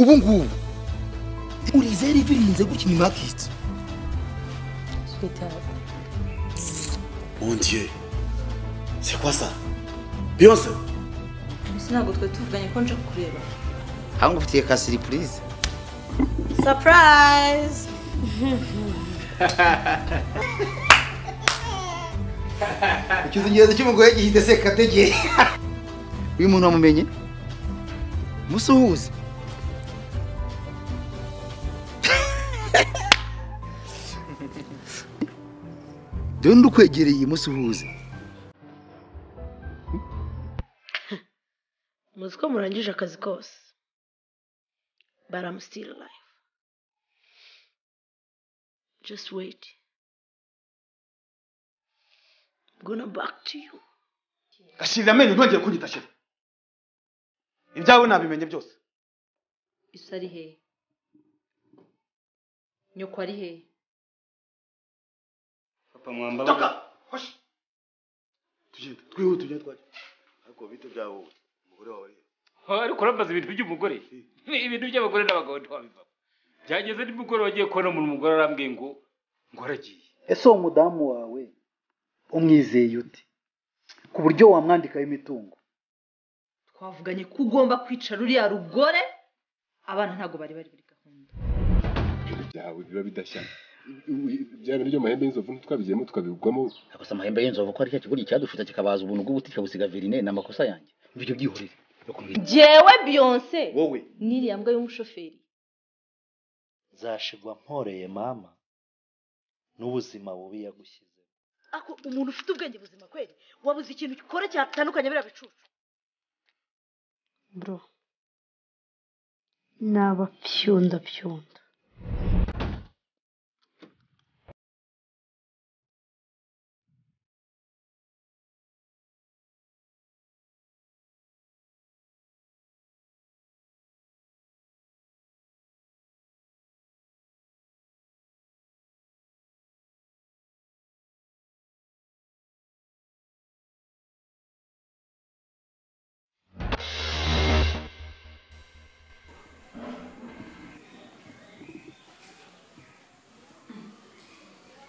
Ubu ngubu urizera ivirinze gutya inyuma y'akitso. Sweetheart. Mon Dieu. C'est quoi ça? Beyoncé. Mbese ntabwo twe tuvuganye ko nje kukureba. Aho ngufitiye ka surprise. Surprise! Ikizingezo cy'umugore gihita sekategeye. Uyu muntu wamumenye? Musuhuze. Dore ndukwegereye musuhuze. Muzi ko murangije akazi kose. But I'm still alive. Just wait. I'm gonna back to you. Gashirira amenyo ntongeye kunyita sheri. Ibyawe nabimenye byose. Isa ari he? Nyoko ari he? Papa mwamba. Toka. Hosh. Tugende twihute tugende twajya. Ariko bite byawe umugore wawe ari he? Ariko urambaza ibintu by'umugore. Ibintu by'abagore n'abagabo ntibabivamo. Byageze nimugoroba agiye kubona umuntu umugore arambwiye ngo aragiye. Ese uwo mudamu wawe umwizeye ute ku buryo wamwandikaho imitungo? Twavuganye ko ugomba kwicara uriya rugore, abana ntabwo bari bari buri gahunda. Ibintu byawe biba bidashya. Bya bintu by'amahembe y'inzovu ntitwabigiyemo tukabigwamo. Gusa amahembe y'inzovu ko ari cya kigoryi cyadushutse kikabaza ubuntu bw'ubuti kikabusiga verine ni amakosa yanjye. Ibyo byihorere. Jewe Beyonce wowe n'iriya mbwa y'umushoferi. Nzashigwa mporeye mama n'ubuzima bubi yagushyize. Ako umuntu ufite ubwenge buzima kweli wabuze ikintu gikora cyatandukanye biriya bicucu. Bro, nabapyunda pyunda.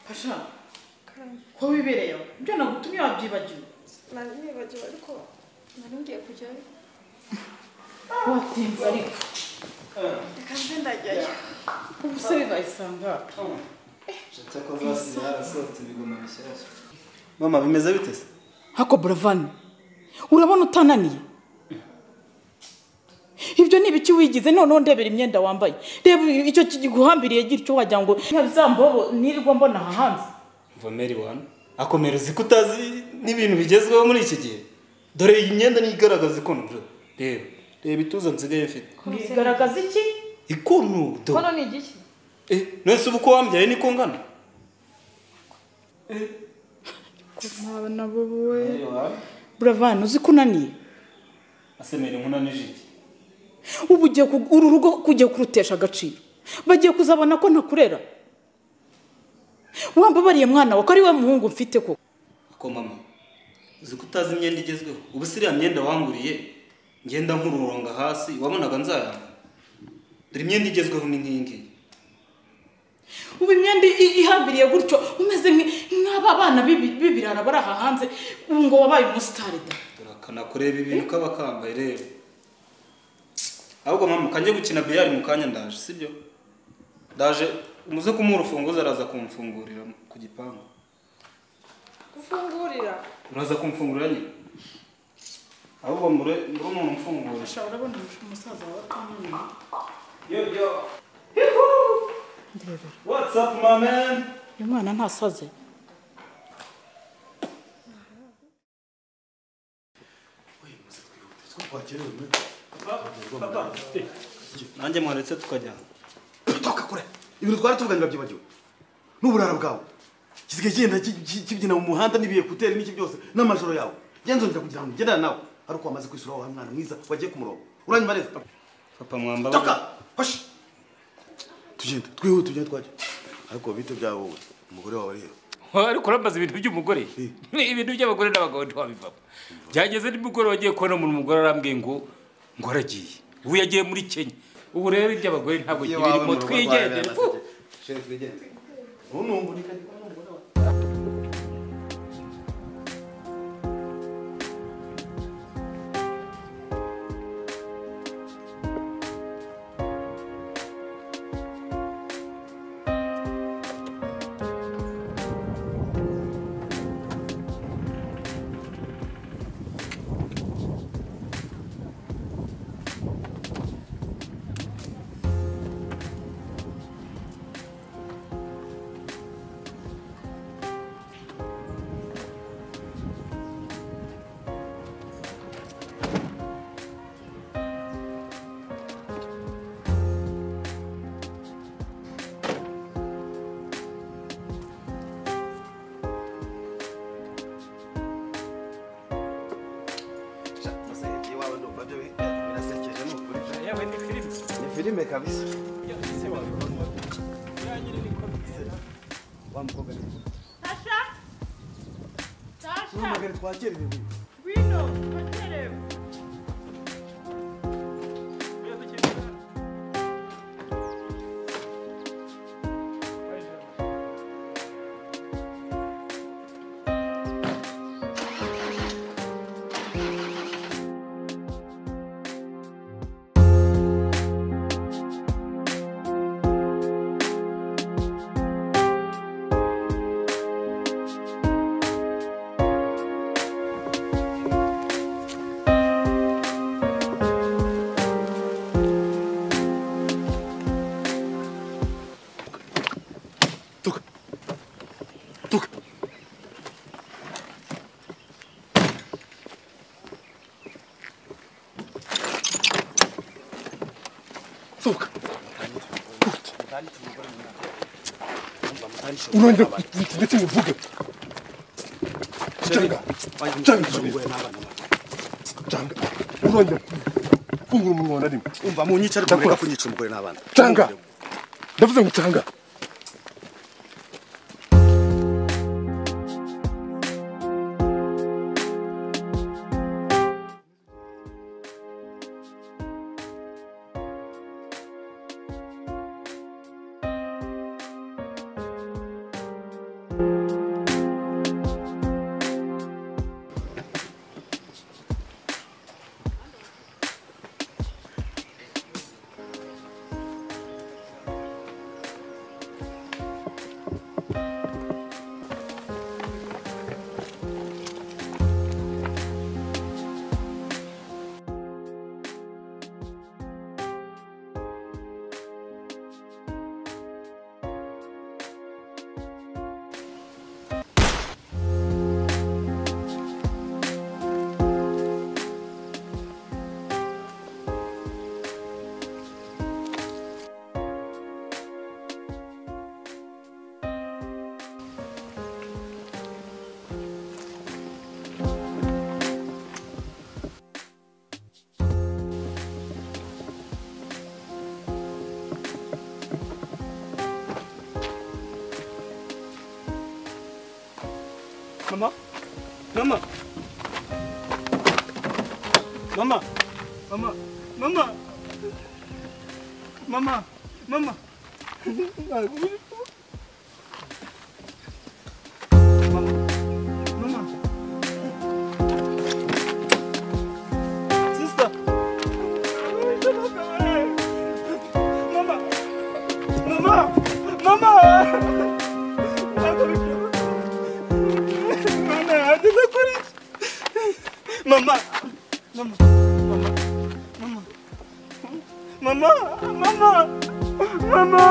Pasha, ko wibereyeho ibyo nagutumye wabyibagiwe. Nari nibagiwe ariko nari ngiye kujyayo. Watinze ariko. Reka nze ndajyayo. Ubu se bibayisanga. Cyakoze hasi harasohotse ibigoma bishyashya. Mama bimeze bite se? Hako Buravani, urabona utananiye? Ibyo ni ibiki wigize noneho ndebera imyenda wambaye. Reba icyo kiguhambiriye gityo wagira ngo nka mbobo nirirwa mbona aha hanze. Mva Mary wana, akomera uzi ko utazi n'ibintu bigezweho muri iki gihe. Dore iyi myenda niyo igaragaza ikono bro. Reba, reba ituza nsigaye mfite. Igaragaza iki? Ikono do. Kono ni igiki? None ubu ko wambyaye niko ngana? Naba wowe. Buravani uzi ko unaniye? Asemere nkunanije iki? Ubu ugiye uru rugo kugiye kurutesha agaciro. Bagiye kuzabona ko ntakurera. Wambabariye mwana wa ko ari we muhungu mfite koko. Ako mama, uzi ko utazi imyenda igezweho. Ubu siriya myenda wanguriye ngenda nkururonga hasi wabonaga nzayamba. Dore imyenda igezweho ni nk'iyi ngiyi. Ubu imyenda ihambiriye gutyo umeze nk'aba bana b'ibirara bari aha hanze ubu ngo wabaye umusitari da. Turakanakureba ibintu kaba kambaye rero. Ahubwo mama kanje gukina biyari mu kanya ndaje sibyo? Ndaje umuze kumuha urufunguzo araza kumfungurira ku gipangu. Gufungurira? Uraza kumfungurira nyine? Ahubwo mbure umuntu umfungurira. Asha urabona umusaza wawe atananiye. Yo yo. What's up my man? Uyu mwana ntasaze. Papa, nanjye mwaretse tukajyana. Toka kure. Ibintu twari tuvuganye byibagiwe. N'uburara bwawe. Kisigaye kigenda kibyina mu muhanda n'ibiye kuteri n'iki byose n'amajoro yawe. Genzongera kugira ngo ngendane nawe. Ariko wamaze kwisura wa mwana mwiza wagiye ku murongo. Uranyumva neza? Papa mwamba. Toka. Hosh. Tugende twihute tugende twajya. Ariko bite byawe wowe umugore wawe ari he? Ariko urambaza ibintu by'umugore. Ibintu by'abagore n'abagabo ntibabivamo. Byageze nimugoroba agiye kubona umuntu umugore arambwiye ngo aragiye. Ubu yagiye muri Kenya. Ubu rero iby'abagore ntabwo kibirimo, twigendere. Chéri, twigendere. Ntunumbunika. Ni filime kabisa. Wa mukobwa ni Tasha. Tasha. Uhamagare twakerewe. Ngwino, twakerewe. Urongera ndetse muvuge. Cyangwa cyangwa cyangwa urongera fungura umunwa na rimwe. Umva munyica ariko mureka kunyica umugore n'abana. Cyangwa ndavuze ngo cyangwa. Mama, mama, mama, mama, mama, mama, mama, mama, sister, mama, mama, mama. Mama, mama, mama, mama,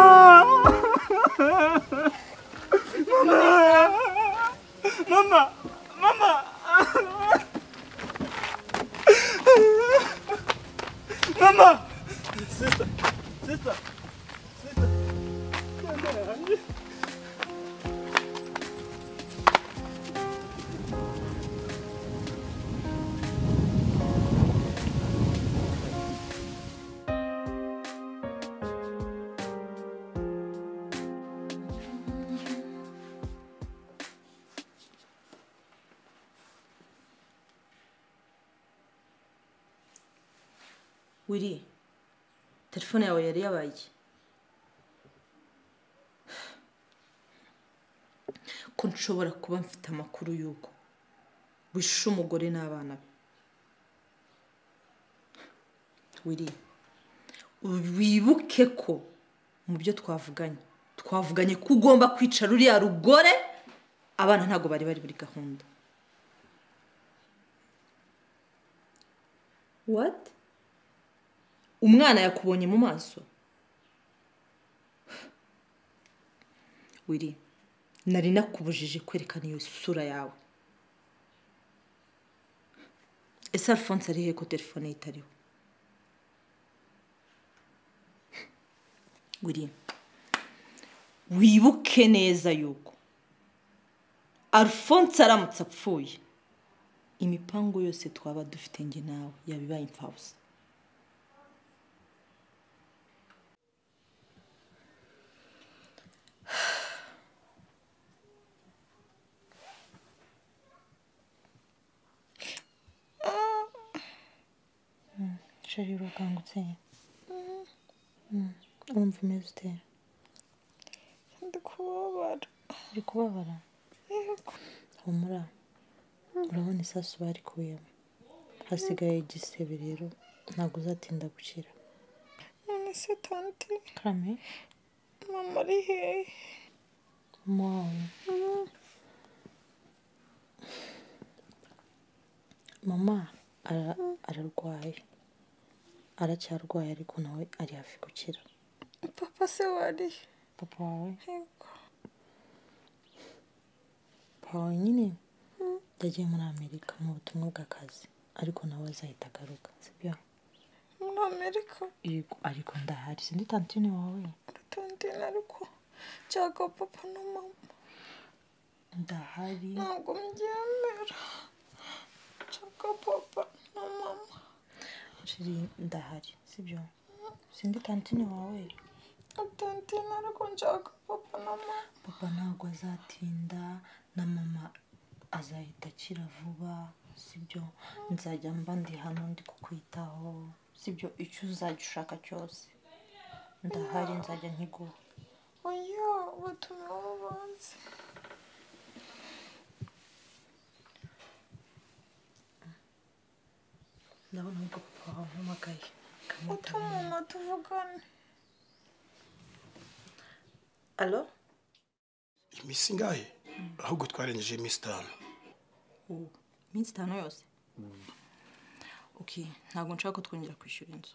mama, mama, mama, mama, mama, sister, sister, sister. Wiri, Telefone yawe yari yabaye iki? Ko nshobora kuba mfite amakuru y'uko wishe umugore n'abana be. Willy, wibuke ko mu byo twavuganye ko ugomba kwica ruriya rugore, abana ntabwo bari bari buri gahunda. What? Umwana yakubonye mu maso? Willy, nari nakubujije kwerekana iyo sura yawe. Ese Alphonse ari he ko telefone ye itariho? Willy, wibuke neza yuko Alphonse aramutse apfuye, imipango yose twaba dufite njye nawe yabibaye imfabusa. Sheri, urakangutse? Urumva umeze ute? Ndi kubabara. Uri kubabara? Yego. Humura, urabona isasu barikuyemo, hasigaye igisebe rero ntabwo uzatinda gukira. None se tanti? Karame? Mama ari hehe? Mama wawe? Mama ararwaye, aracyarwaye ariko nawe ari hafi gukira. Papa se wari? Papa wawe? Yego. Papa wawe nyine yagiye muri Amerika mu butumwa bw'akazi, ariko nawe azahita agaruka, sibyo? Muri Amerika? Yego, ariko ndahari, sindi tantine wawe? Tantine ariko nshaka papa na mama. Ndahari. Ntabwo mbyemera. Nshaka papa na mama. Sheri, ndahari, sibyo? Sindi tantine wawe? Tantine ariko nshaka papa na mama. Papa ntabwo azatinda na mama azahita akira vuba, sibyo? Nzajya mba ndi hano ndi kukwitaho, sibyo? Icyo uzajya ushaka cyose ndahari, nzajya nkiguha. Oya, batume babanze. Ndabona ubwo papa wampamagaye. Utuma mama tuvugane. Alo? Iminsi ingahe? Ahubwo twarengeje iminsi 5. Iminsi 5 yose? Okay, ntabwo nshaka ko twongera kwishyura inzu.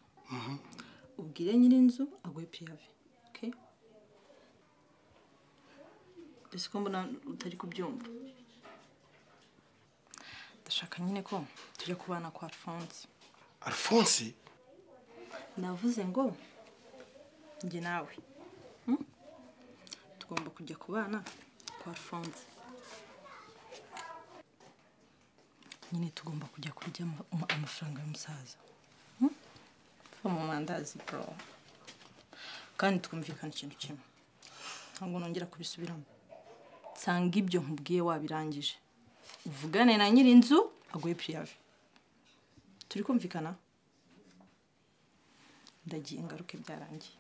Ubwire nyir'inzu aguhe piyave. Okay? Ese ko mbona utari kubyumva? Ndashaka nyine ko tujya kubana kwa Alphonse. Alphonse? Navuze ngo njye nawe tugomba kujya kubana kwa Alphonse. Nyine tugomba kujya kurya amafaranga y'umusaza. Tuva mu mandazi bro. Kandi twumvikana ikintu kimwe. Ntabwo nongera kubisubiramo. Nsanga ibyo nkubwiye wabirangije. Uvugane na nyir'inzu aguhe piyave. Turi kumvikana? Ndagiye ngaruke byarangiye.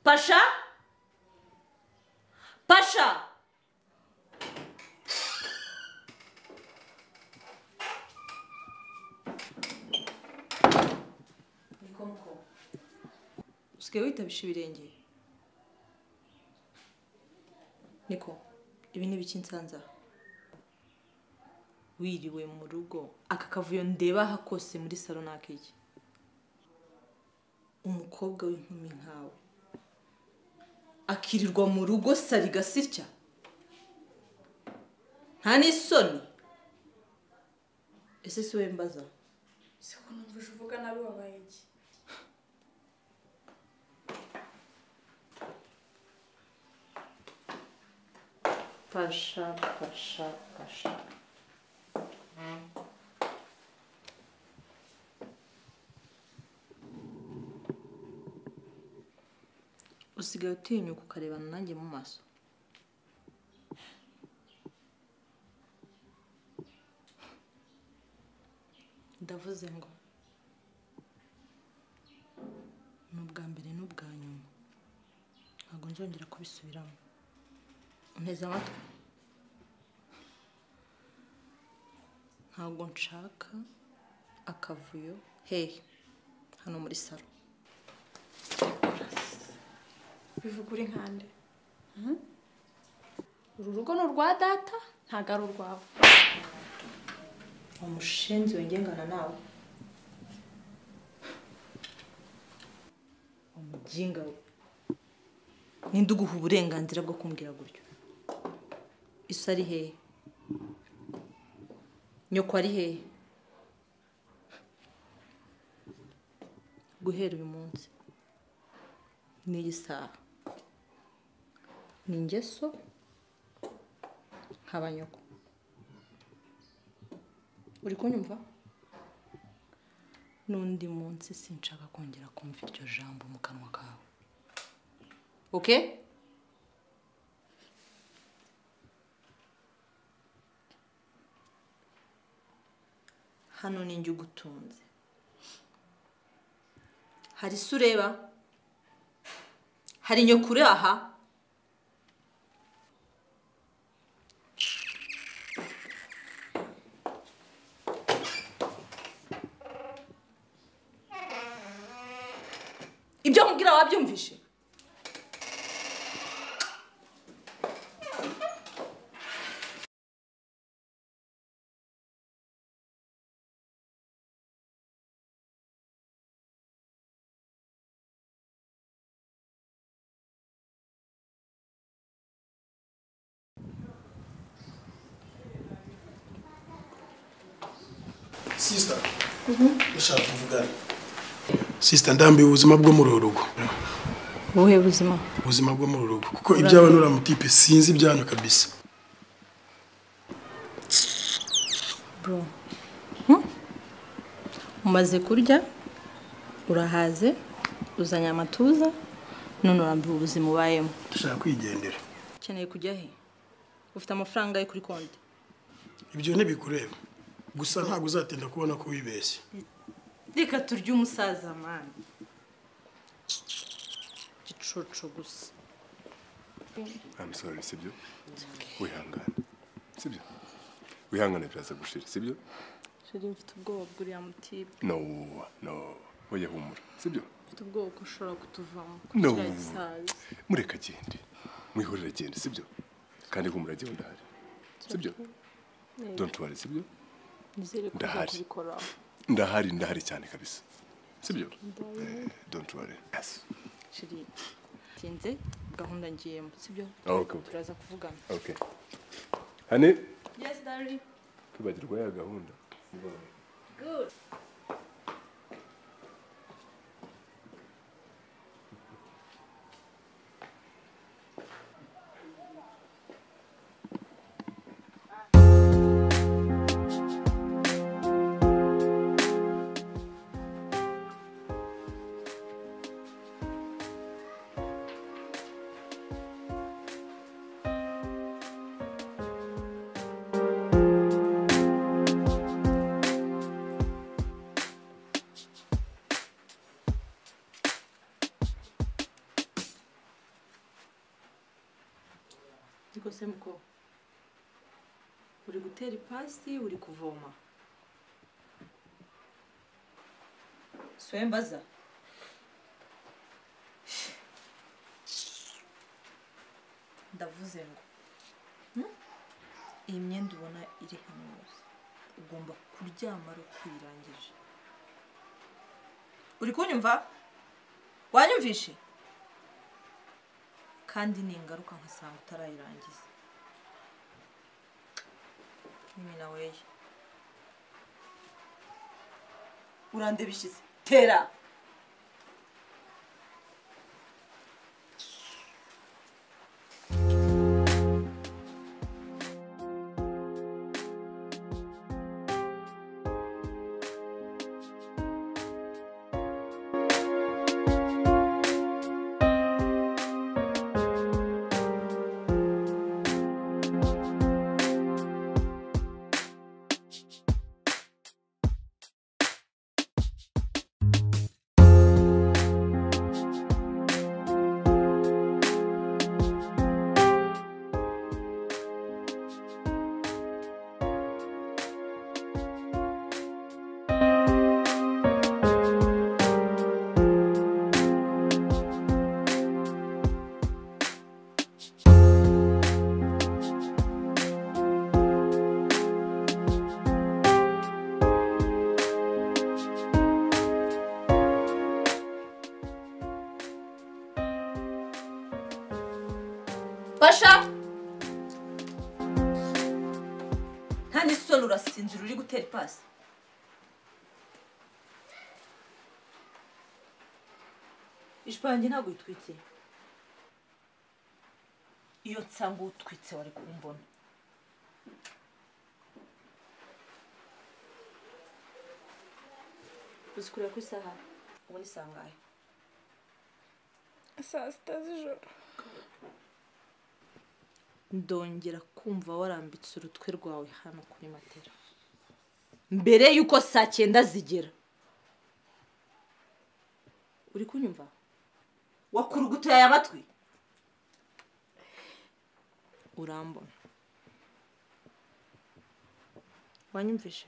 Pasha? Pasha! Nikonko. Usigaye witabisha ibirenge. Niko, ibi ni ibiki nsanza? Wiriwe mu rugo, aka kavuyo ndeba aha kose muri salo nakiki. Umukobwa w'inkumi nkawe akirirwa mu rugo sari gasirya nta n'isoni. Ese si we mbaza? Siko numvise uvuga nabi wabaye iki? Pasha pasha pasha. Usigaye utinyuka ukarebana nanjye mu maso. Ndavuze ngo ni ubwa mbere n'ubwa nyuma, ntabwo nzongera kubisubiramo. Unteze amatwi? Ntabwo nshaka akavuyo hehe hano muri salo. Bivuga uri nkande. Uru rugo ni urwa data, ntabwo ari urwawe. Umushenzi wengengana nawe, umuginga we, ninde uguha uburenganzira bwo kumbwira gutyo? Iso ari hehe? Nyoko ari hehe? Guhera uyu munsi n'iyi saha ni ingeso nkaba nyoko. Uri kunyumva? N'undi munsi sinshaka kongera kumva iryo jambo mu kanwa kawe. Okay? Hano ni njye ugutunze. Hari isi ureba? Hari nyoko uri aha? Ibyo nkubwira wabyumvishe? Sister, ndashaka kuvugana. Sister, ndambiwe ubuzima bwo muri uru rugo. Ubuhe buzima? Ubuzima bwo muri uru rugo kuko ibyawe nura mutipe sinzi ibyano kabisa. Bro. Umaze kurya urahaze uzanye amatuza none urambiwe ubuzima ubayemo. Ndashaka kwigendera. Ukeneye kujya he? Ufite amafaranga yo kuri konti? Ibyo ntibikureba. Gusa ntabwo uzatinda kubona ko wibeshye. Reka turye umusaza mani. Gicucu gusa. I'm sorry, sibyo? Wihangane. Sibyo? Wihangane biraza gushira, sibyo? Shiri mfite ubwoba bw'uriya mutipe. No, no. Oya humura, sibyo? Mfite ubwoba ko ushobora kutuvamo. No. Mureka agende. Mwihorere agende, sibyo? Kandi humura agiye ndahari. Sibyo? Don't worry, sibyo? Ndahari. Ndahari, ndahari cyane kabisa. Sibyo? Don't worry. Yes. Shiri, tinze gahunda ngiyemo, sibyo? Okay. Turaza kuvugana. Okay. Honey? Yes, darling. Kwibagirwa ya gahunda. Good. Muko uri gutera ipasi uri kuvoma swembaza ndavuze ngo iyi myenda ubona iri hano yose ugomba kuryama ari ukwirangije. Uri kunyumva? Wanyumvishe? Kandi ni ingaruka nkasanga utarayirangiza. Mimi nawe urandebishize tera. Pasha! Nta n'isoni urasinzira uri gutera ipasi. Ijipo yanjye ntabwo itwitse. Iyo nsanga utwitse wari kumbona. Uzi kureba ku isaha? Ubu ni saa ngahe? Saa 6 z'ijoro. Ndongera kumva warambitse urutwe rwawe hano kuri matera mbere yuko saa 9 zigera. Uri kunyumva? Wakurugutuye aya matwi? Urambona? Wanyumvishe?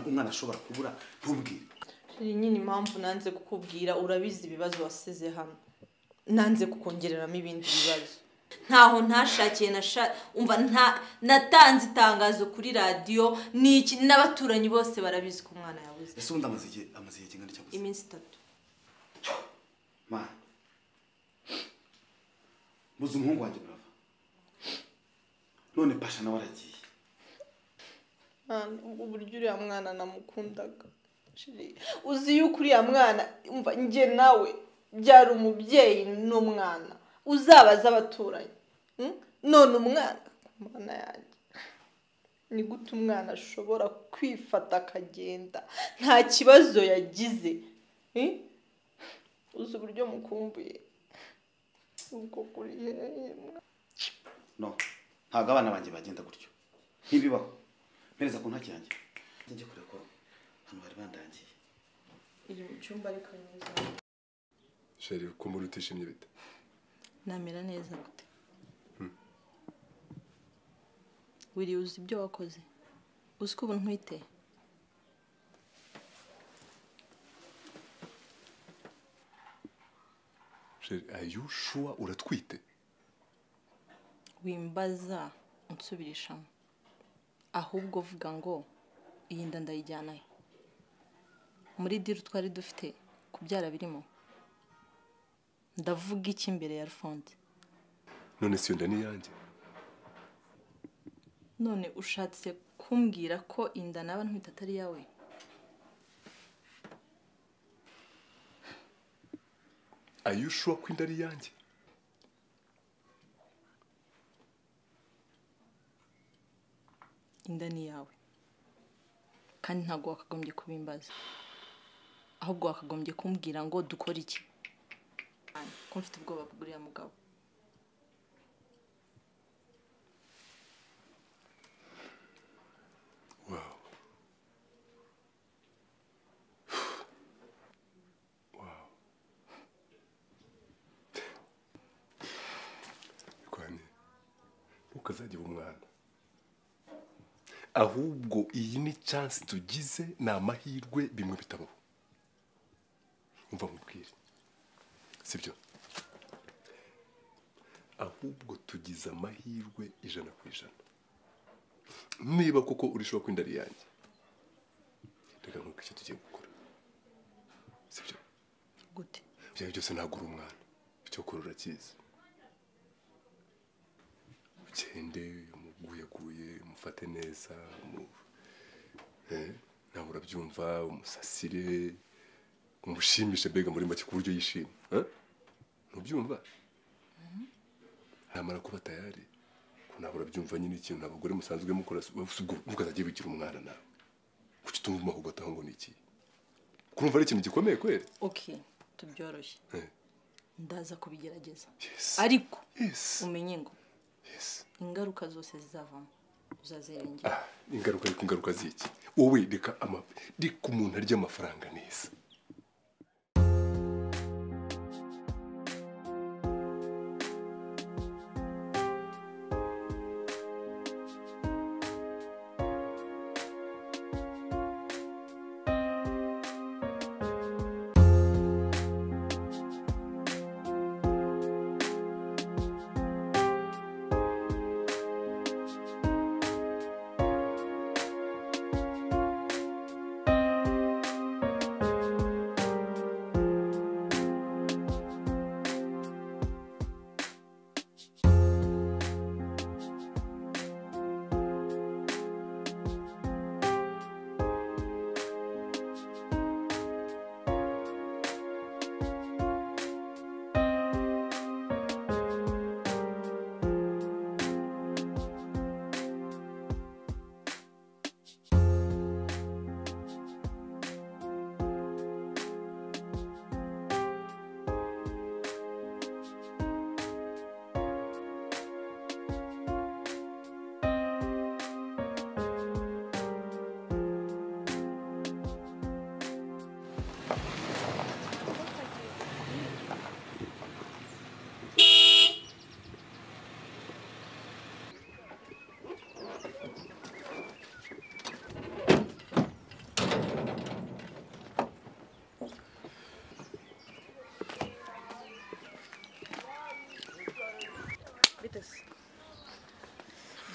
Umwana ashobora kubura ntumbwire. Nyine impamvu nanze kukubwira urabizi ibibazo wasize hano. Nanze kukongereramo ibindi bibazo. Ntaho ntashakiye umva natanze itangazo kuri radio niki n'abaturanyi bose barabizi ko umwana yabuze. Ese undi amaze igihe kingana iki? Iminsi 3. Ma. Muzi umuhungu wanjye brava. None Pasha nawe aragiye. Uburyo uriya mwana namukundaga. Uzi yuko uriya mwana umva njye nawe byari umubyeyi n'umwana uzabaza abaturanyi. None umwana kumana yanjye ni gute umwana ashobora kwifata akagenda nta kibazo yagize? Uzi uburyo mukumbuye ubwo kuri no ntabwo abana banjye bagenda gutyo ntibibaho. Mpereza ku ntaki yanjye njye kure ko hano bari bandangiye. Iri mu cyumba ariko neza. Sheri ko muri utishimye bite? Namera neza gute? Wiri uzi ibyo wakoze? Uzi ko ubu ntwite? Sheri, are you sure uratwite? Wimbaza unsubirishamo. Ahubwo vuga ngo iyi nda ndayijyana he? Muri deal twari dufite kubyara birimo. Ndavuga iki imbere ya Alphonse? None si nda ni yanjye. None ushatse kumbwira ko inda naba ntwite atari yawe? Are you sure ko inda ari yanjye? Inda ni yawe kandi ntabwo wakagombye kubimbaza, ahubwo wakagombye kumbwira ngo dukore iki. Ko mfite ubwoba bw'uriya mugabo. Wow. Wow. Kwani ukazajya umwana. Ahubwo iyi ni chance tugize, ni amahirwe bimwe bitabaho. Umva mubwire. Sibyo? Ahubwo tugize amahirwe 100%. Niba koko urishobora kwinda ari yanjye. Reka nkuko icyo tugiye gukora. Sibyo? Gute? Ibyo byose nagura umwana. Icyo kora urakizi. Ugende umuguyeguye, umufate neza, nawe urabyumva, umusasire, umushimishe mbega muri make ku buryo yishima. Ntubyumva? Namara kuba tayari ko nabura byumva nyine ikintu abagore musanzwe mukora ubwo mukazagiye bigira umwana nawe. Kuki utumva ahubwo ngo ni iki? Kurumva ari ikintu gikomeye kwere? Okay, tubyoroshye. Ndaza kubigerageza. Ariko umenye ngo ingaruka zose zizavamo uzazirengera. Ingaruka ariko ingaruka ziki? Wowe reka reka umuntu arya amafaranga neza.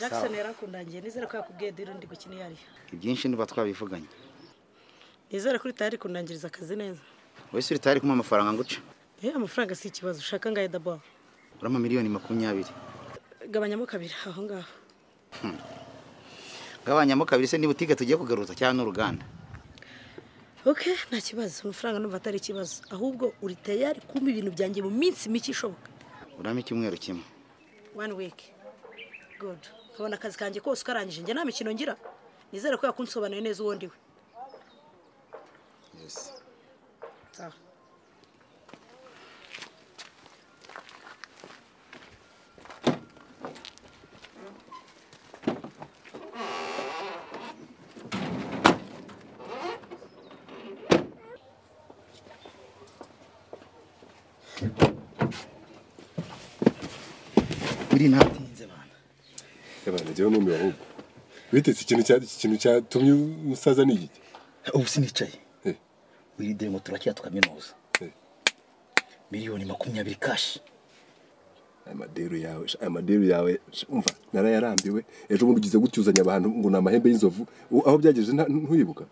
Jackson yarakundangiye nizere ko yakubwiye deal ndi gukina yari. Ibyinshi niba twabivuganye. Nizere kuri tayari kundangiriza akazi neza. Wowe suri tayari kuma amafaranga nguce? Amafaranga si ikibazo ushaka ngaye d'abord. Urama miliyoni 20. Gabanyamo kabiri aho ngaho. Gabanyamo kabiri se ni butike tugiye kugaruza cyangwa n'uruganda? Okay, nta kibazo. Amafaranga numva atari ikibazo. Ahubwo uri tayari kumpa ibintu byanjye mu minsi mike ishoboka. Urama icyumweru kimwe. 1 week. Good. Kabona akazi kanjye kose ukarangije njye nta mikino ngira. Nizere ko yakunsobanuye neza uwo ndiwe. Yes. Sawa. Uri natinze bana. Yabana jewe numiwe ahubwo. Bitetse ikintu cyatumye umusaza ni iki? Ubu sinicaye. Wiride ngo turakira tukaminuza. Miliyoni 20 cash. Aya yawe umva narayarambiwe. Ejo bundi ugize gutyuzanya abantu ngo ni amahembe y'inzovu aho byagejeje ntuyibuka.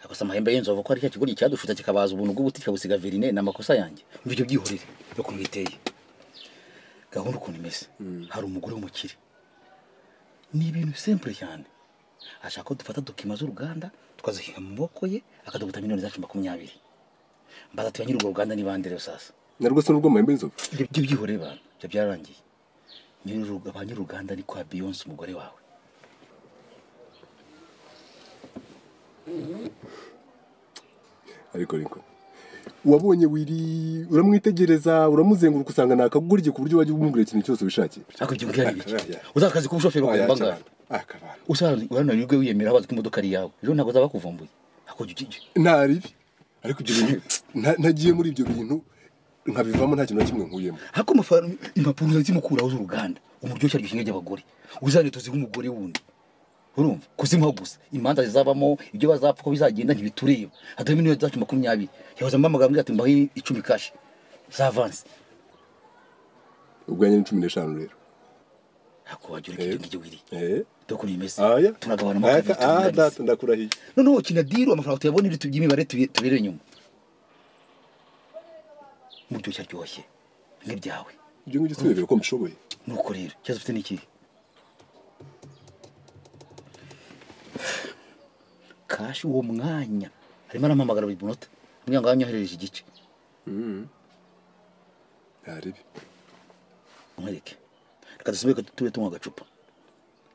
Akosa amahembe y'inzovu ko ari cya kigori cyadushuta kikabaza ubuntu bw'ubuti kikabusiga verine na makosa yanjye. Umva ibyo byihorere yo kumwiteye. Gahunda ukuntu imeze. Hari umugore w'umukire. Ni ibintu simple cyane. Ashaka ko dufata dokima z'uruganda tukazihinga mu maboko ye akaduguta miliyoni zacu 20. Mbaza tuya nyiri urwo ruganda ni bande rero sasa. Narwo se n'urwo mahembe y'inzovu. Ibyo byihorere bana. Ibyo byararangiye. Nyiri uruganda ni kwa Beyonce umugore wawe. Ariko Lincoln wabonye wiri uramwitegereza uramuzenguruka usanga nakagurye ku buryo wajya umubwira ikintu cyose wishakiye. Ariko ibyo mbwira ibiki? Uzakazi k'ubushoferi bakugomba ngaho. Akabana. Usanga urananirwe wiyemera bazi ko imodoka ari yawe. Ejo ntago zabakuvumbuye. Ako nta ribi. Ariko ibyo bintu ntagiye muri ibyo bintu nkabivamo nta kintu na kimwe nkuyemo. Hako impapuro zimukuraho z'uruganda. Umuryoshya ryishinge ry'abagore. Uzane tuzi nk'umugore wundi. Urumva kuzimuha gusa imanza zizabamo ibyo bazapfa ko bizagenda ntibitureba. Hadaho miliyoni zacu 20. Yahoze mpamagara ati mbahe 10 cash za avance. Ubwanye ni 15 rero. Hako wajya ureka ibyo ngibyo wiri. Doko ni imeze. Tunagabana mu kabiri. Data ndakurahiye. Noneho kina deal amafaranga tuyabone iri tubyimibare tubere inyuma. Muryoshya ryoshye nk'ibyawe. Ibyo ngibyo turebera ko mbishoboye. Nuko rero ikibazo ufite ni ikihe? Kashi uwo mwanya arimo arampamagara buri munota ambwira ngo anyoherereje igice. Nta ribi. Nkwereke Reka dusubire tube tunywa agacupa.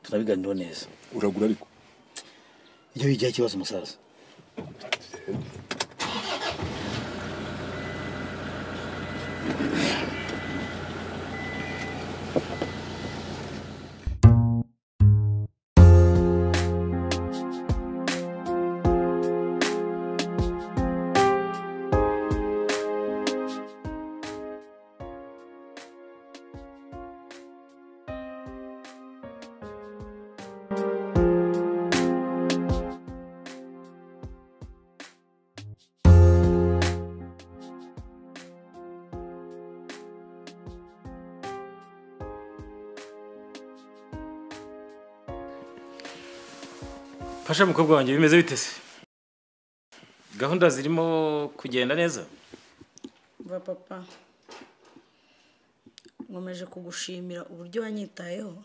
Tunabiganiraho neza. Uragura ariko. Iyo bijyaho ikibazo musaza. Fasha mukobwa wanjye bimeze bite se? Gahunda zirimo kugenda neza? Va papa. Nkomeje kugushimira uburyo wanyitayeho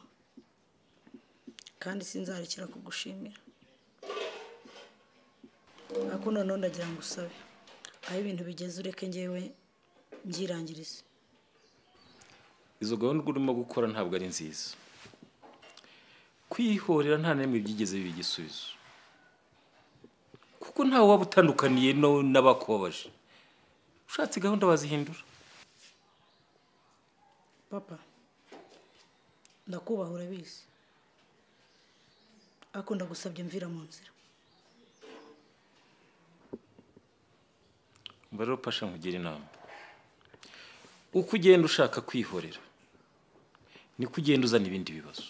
kandi sinzarekera kugushimira. Ako none ndagira ngo usabe. Aho ibintu bigeze ureke ngewe ngyirangirize. Izo gahunda urimo gukora ntabwo ari nziza. Kwihorera nta nemwe byigeze bigisubizo. Kuko ntawe waba utandukaniye no n'abakubabaje. Ushatse gahunda wazihindura. Papa, ndakubaha urabizi. Ako ndagusabye mvira mu nzira. Umva rero Pasha nkugira inama. Uko ugenda ushaka kwihorera niko ugenda uzana ibindi bibazo.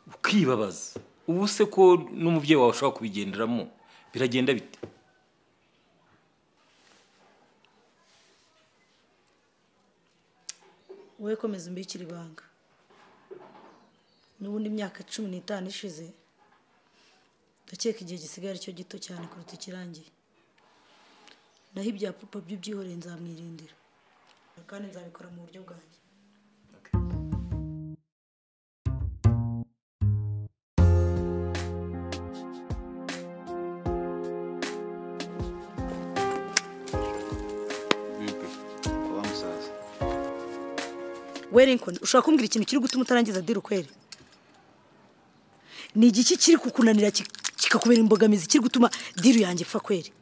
Ukibabaza. Ubu se ko n'umubyeyi wawe ushobora kubigenderamo biragenda bite? Wowe komeza umbikire ibanga. N'ubundi imyaka 15 ishize ndakeka igihe gisigaye aricyo gito cyane kuruta ikirangiye. Naho ibya papa byo byihoreye nzamwirindira. Kandi nzabikora mu buryo bwanjye. We Lincoln, ushobora kumbwira ikintu kiri gutuma utarangiza deal kweri? Ni igiki kiri kukunanira kikakubera imbogamizi kiri gutuma deal yanjye ipfa kweri?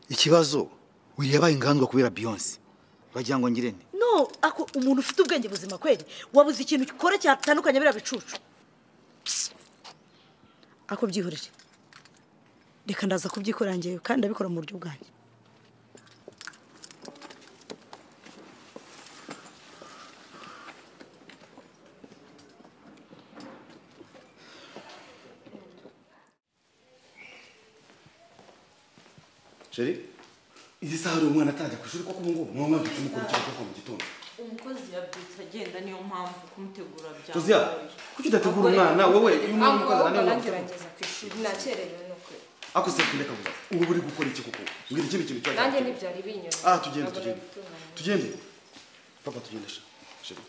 Ikibazo Willy yabaye inganzwa kubera Beyonce. Bagira ngo ngire nte? No, ako umuntu ufite ubwenge buzima kweri, wabuze ikintu gikora cyatandukanye bira bicucu. Ako byihorere. Reka ndaza kubyikora ngewe kandi ndabikora mu buryo bwanjye. Chérie, izi saha uri umwana atajya ku ishuri koko ubu ngubu mwa mwabitse mukora ikintu kuva mu gitondo. Umukozi yabyutse agenda niyo mpamvu kumutegura byangoye. Josiya, kuki udategura umwana wowe iyo umwana umukozi ananiwe ngerageza ku ishuri nakererewe nuko. Ako se kundeka kubaza. Ubu uri gukora iki koko? Mbwira ikindi kintu cyajya. Nanjye ntibyari binyura. Ah, tugende tugende. Tugende. Papa tugende sha. Chérie.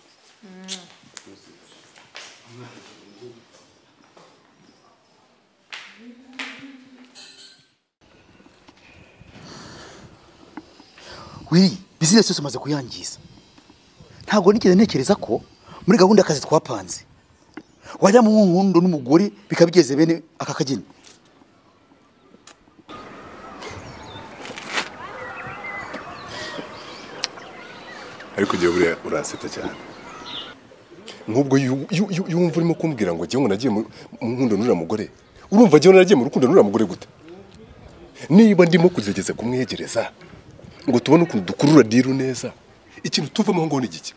Willy, business yose umaze kuyangiza. Ntabwo nigeze ntekereza ko muri gahunda y'akazi twapanze wajya mu nkundo n'umugore bikabigeze bene aka kageni. Ariko ugiye buriya uranseta cyane. Nk'ubwo yumva urimo kumbwira ngo jyewe nagiye mu nkundo n'uriya mugore, urumva jyewe naragiye mu rukundo n'uriya mugore gute? Niba ndimo kugerageza kumwegereza ngo tubone ukuntu dukurura diru neza, ikintu tuvamo ngo ni igiki?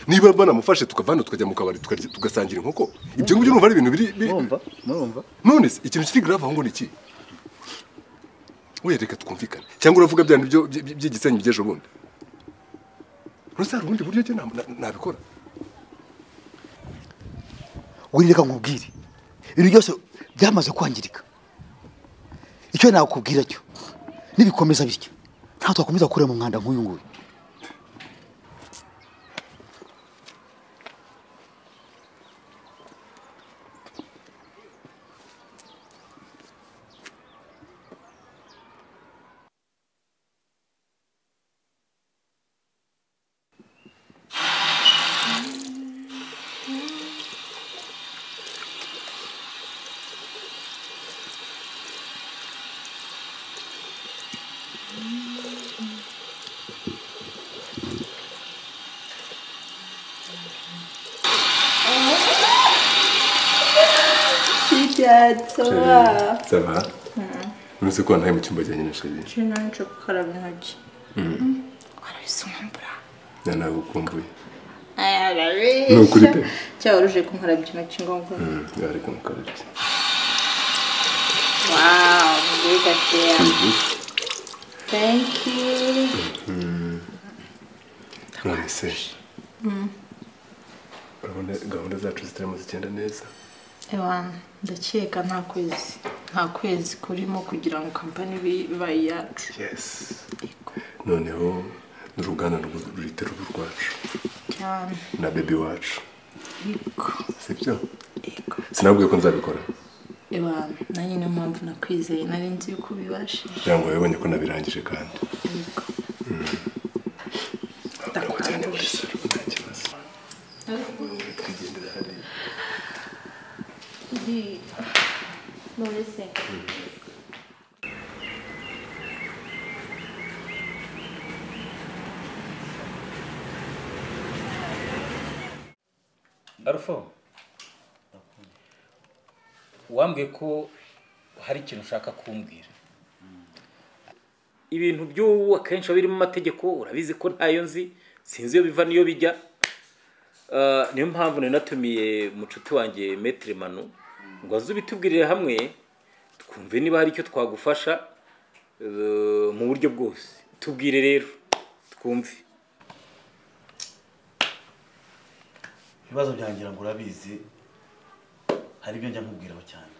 Niba banamufashe tukava hano tukajya mu kabari tugasangira inkoko, ibyo ngibyo urumva ari ibintu biri murumva. None se ikintu kiri grave aho ngo ni iki? We reka twumvikane, cyangwa uravuga bya byo by'igisenyi by'ejo bundi? None hari ubundi buryo nabikora? Willy, reka nkubwire, ibintu byose byamaze kwangirika. Icyo nakubwira cyo nibikomeza bityo nta twakomeza gukorera mu mwanda nk'uyu nguyu. Sweetheart, ça va? Ça va? None ko ntaye mu cyumba cyanjye na chérie. Chérie, nanje gukaraba intoki. Warabisumbura. Na nagukumbuye. Aya, Ni ukuri pe. Cyangwa uje kunkarabya intoki ngo. Yareka mukarabye. Wow, mbega tea. Thank you. None se. Urabona gahunda zacu zitarimo zigenda neza. Ewana, ndakeka nta kwezi kurimo kugira ngo company ibe iyacu. Yes. Noneho n'uruganda rurite ruba urwacu. Cyane. Na baby wacu. Yego. Sibyo? Yego. Sinabwiye ko nzabikora. Ewana, nanjye niyo mpamvu nakwizeye, nari nzi yuko ubibashije. Kugira ngo wabibonye ko nabirangije kandi. Yego. Ndakwanduje. Nta kibazo. Twigendera hariya. None se. Arufo, wambwiye ko hari ikintu ushaka kumbwira. Ibintu by'ubu akenshi birimo amategeko, urabizi ko ntayo nzi, sinzi iyo biva niyo bijya. Niyo mpamvu nari natumiye mucuti wanjye Maître Manu ngo aze ubitubwirire hamwe twumve niba hari icyo twagufasha mu buryo bwose. Tubwire rero twumve. Ibibazo byangira ngo urabizi, hari ibyo njya nkubwiraho cyane.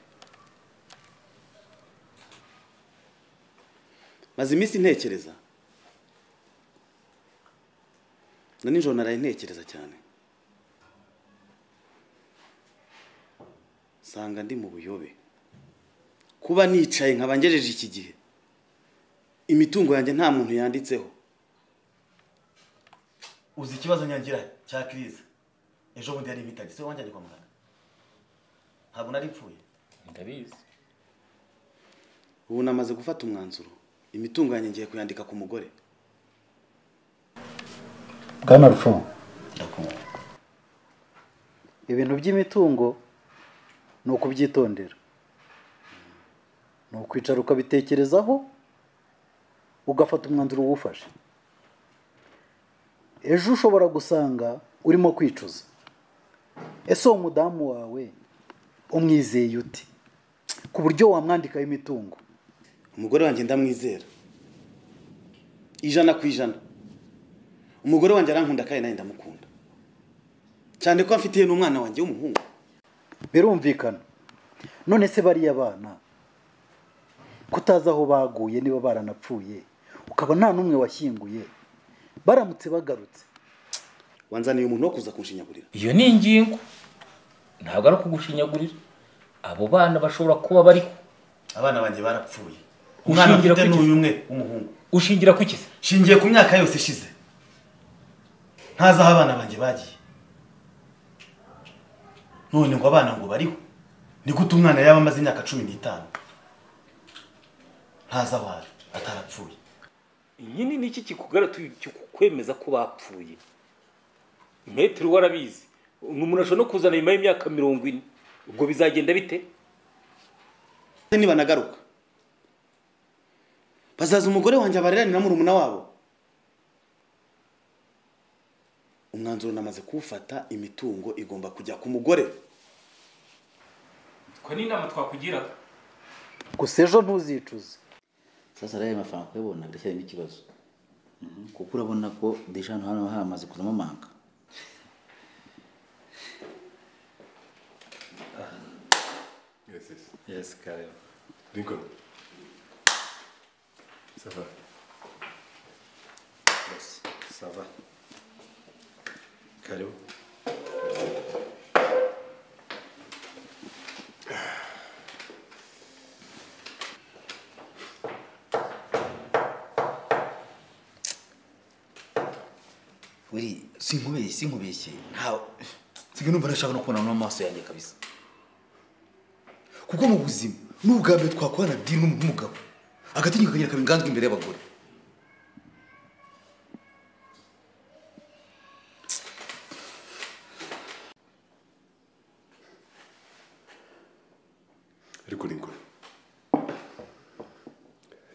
Maze iminsi ntekereza, na nijoro naraye ntekereza cyane, nsanga ndi mu buyobe. Kuba nicaye nkaba ngejeje iki gihe, imitungo yanjye nta muntu yanditseho. Uzi ikibazo nyangira cya crise ejo bundi yari impitanye, se wanjyanye kwa muganga, ntabwo nari mpfuye. Ndabizi. Ubu namaze gufata umwanzuro, imitungo yanjye ngiye kuyandika ku mugore. Bwana Rufo, ibintu by'imitungo ni ukubyitondera, ni ukwicara ukabitekerezaho, ugafata umwanzuro uwufashe. Ejo ushobora gusanga urimo kwicuza. Ese uwo mudamu wawe umwizeye ute ku buryo wamwandikaho imitungo? Umugore wanjye ndamwizera 100%. Umugore wanjye arankunda kandi nanjye ndamukunda, cyane ko amfitiye n'umwana wanjye w'umuhungu. Birumvikana. None se bariya bana kutaza aho baguye, niba baranapfuye ukaba nta n'umwe washyinguye, baramutse bagarutse wanzaniye umuntu wo kuza kunshinyagurira? Iyo ni ingingo, ntabwo ari ukugushinyagurira. Abo bana bashobora kuba bariho. Abana banjye barapfuye. Umwana mfite n'uyu umwe w'umuhungu. Ushingira ku iki se? Shingiye ku myaka yose ishize, ntazi aho abana banjye bagiye. None ngo abana ngo bariho? Ni gute umwana yaba amaze imyaka 15 ntazi aho ari, atarapfuye? Nyine ni iki kikukwemeza ko bapfuye? Maître warabizi, umuntu ashobora no kuzana nyuma y'imyaka 40, ubwo bizagenda bite? Niba nagaruka bazaza umugore wanjye abarerane na murumuna wabo. Umwanzuro namaze kuwufata, imitungo igomba kujya ku mugore. Ko ni inama twakugiraga. Gusa ejo ntuzicuze. Sasa rero amafaranga kuyabona biracyarimo ikibazo, kuko urabona ko deja hano hamaze kuzamo amanga. Yes, yes. Yes, Karen. Lincoln. Ça va? Yes, ça va. Karibu. Wiri, sinkubeshye. Nta nsigaye numva nashaka no kubona n'amaso yanjye kabisa. Kuko mu buzima n'ubwa mbere twakorana deal n'umugabo, agatinyuka kagira kabinganzwe imbere y'abagore.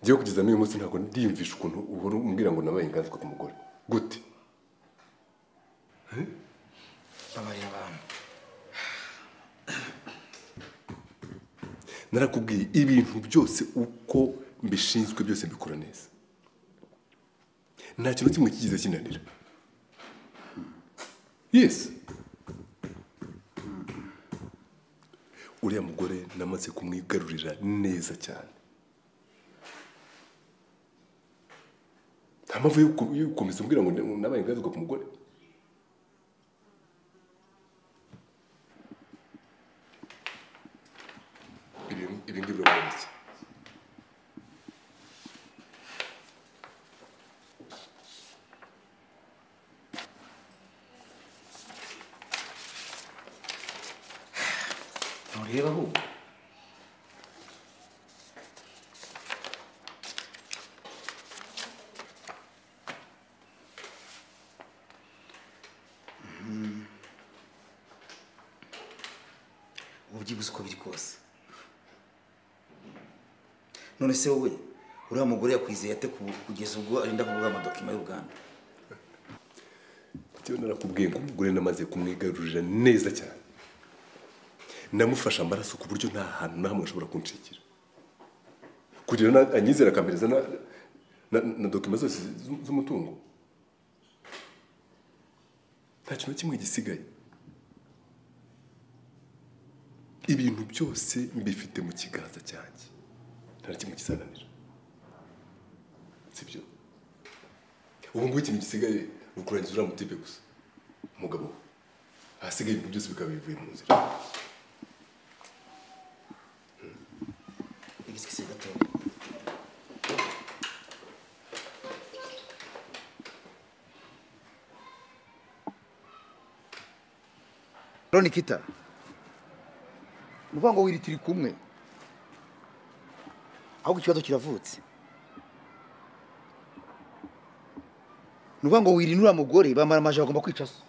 Ngiye kugeza n'uyu munsi ntabwo ndiyumvisha ukuntu uhora umbwira ngo nabaye inganzwa ku mugore. Gute? Babarira abantu. Narakubwiye ibintu byose uko mbishinzwe byose mbikora neza. Nta kintu kimwe kigize kinanira. Yes. Uriya mugore namaze kumwigarurira neza cyane. Nta mpamvu yo gukomeza umbwira ngo nabaye inganzwa ku mugore. Ibi ngibi urabona iki? Ntureba ahubwo. Ubu byibuze uko biri kose. None se wowe uriya mugore yakwizeye ate kugeza ubwo arinda kuvuga amadokima y'uruganda? Njyewe narakubwiye ngo umugore namaze kumwigarurira neza cyane. Namufashe amaraso ku buryo nta hantu na hamwe ashobora kunshikira. Kugira ngo anyizere akampereza na dokima zose z'umutungo. Nta kintu kimwe gisigaye. Ibintu byose mbifite mu kiganza cyanjye. Nta kimwe kizananira. Sibyo? Ubu ngubu ikintu gisigaye ni ukurangiza uriya mutipe gusa. Umugabo we. Ahasigaye ibintu byose bikaba bivuye mu nzira. Excusez gato. Nikita. Nuvuga ngo wiri turi kumwe. Ahubwo ikibazo kiravutse. Nuvuga ngo wiri nura mugore bamara amaje bagomba kwica so.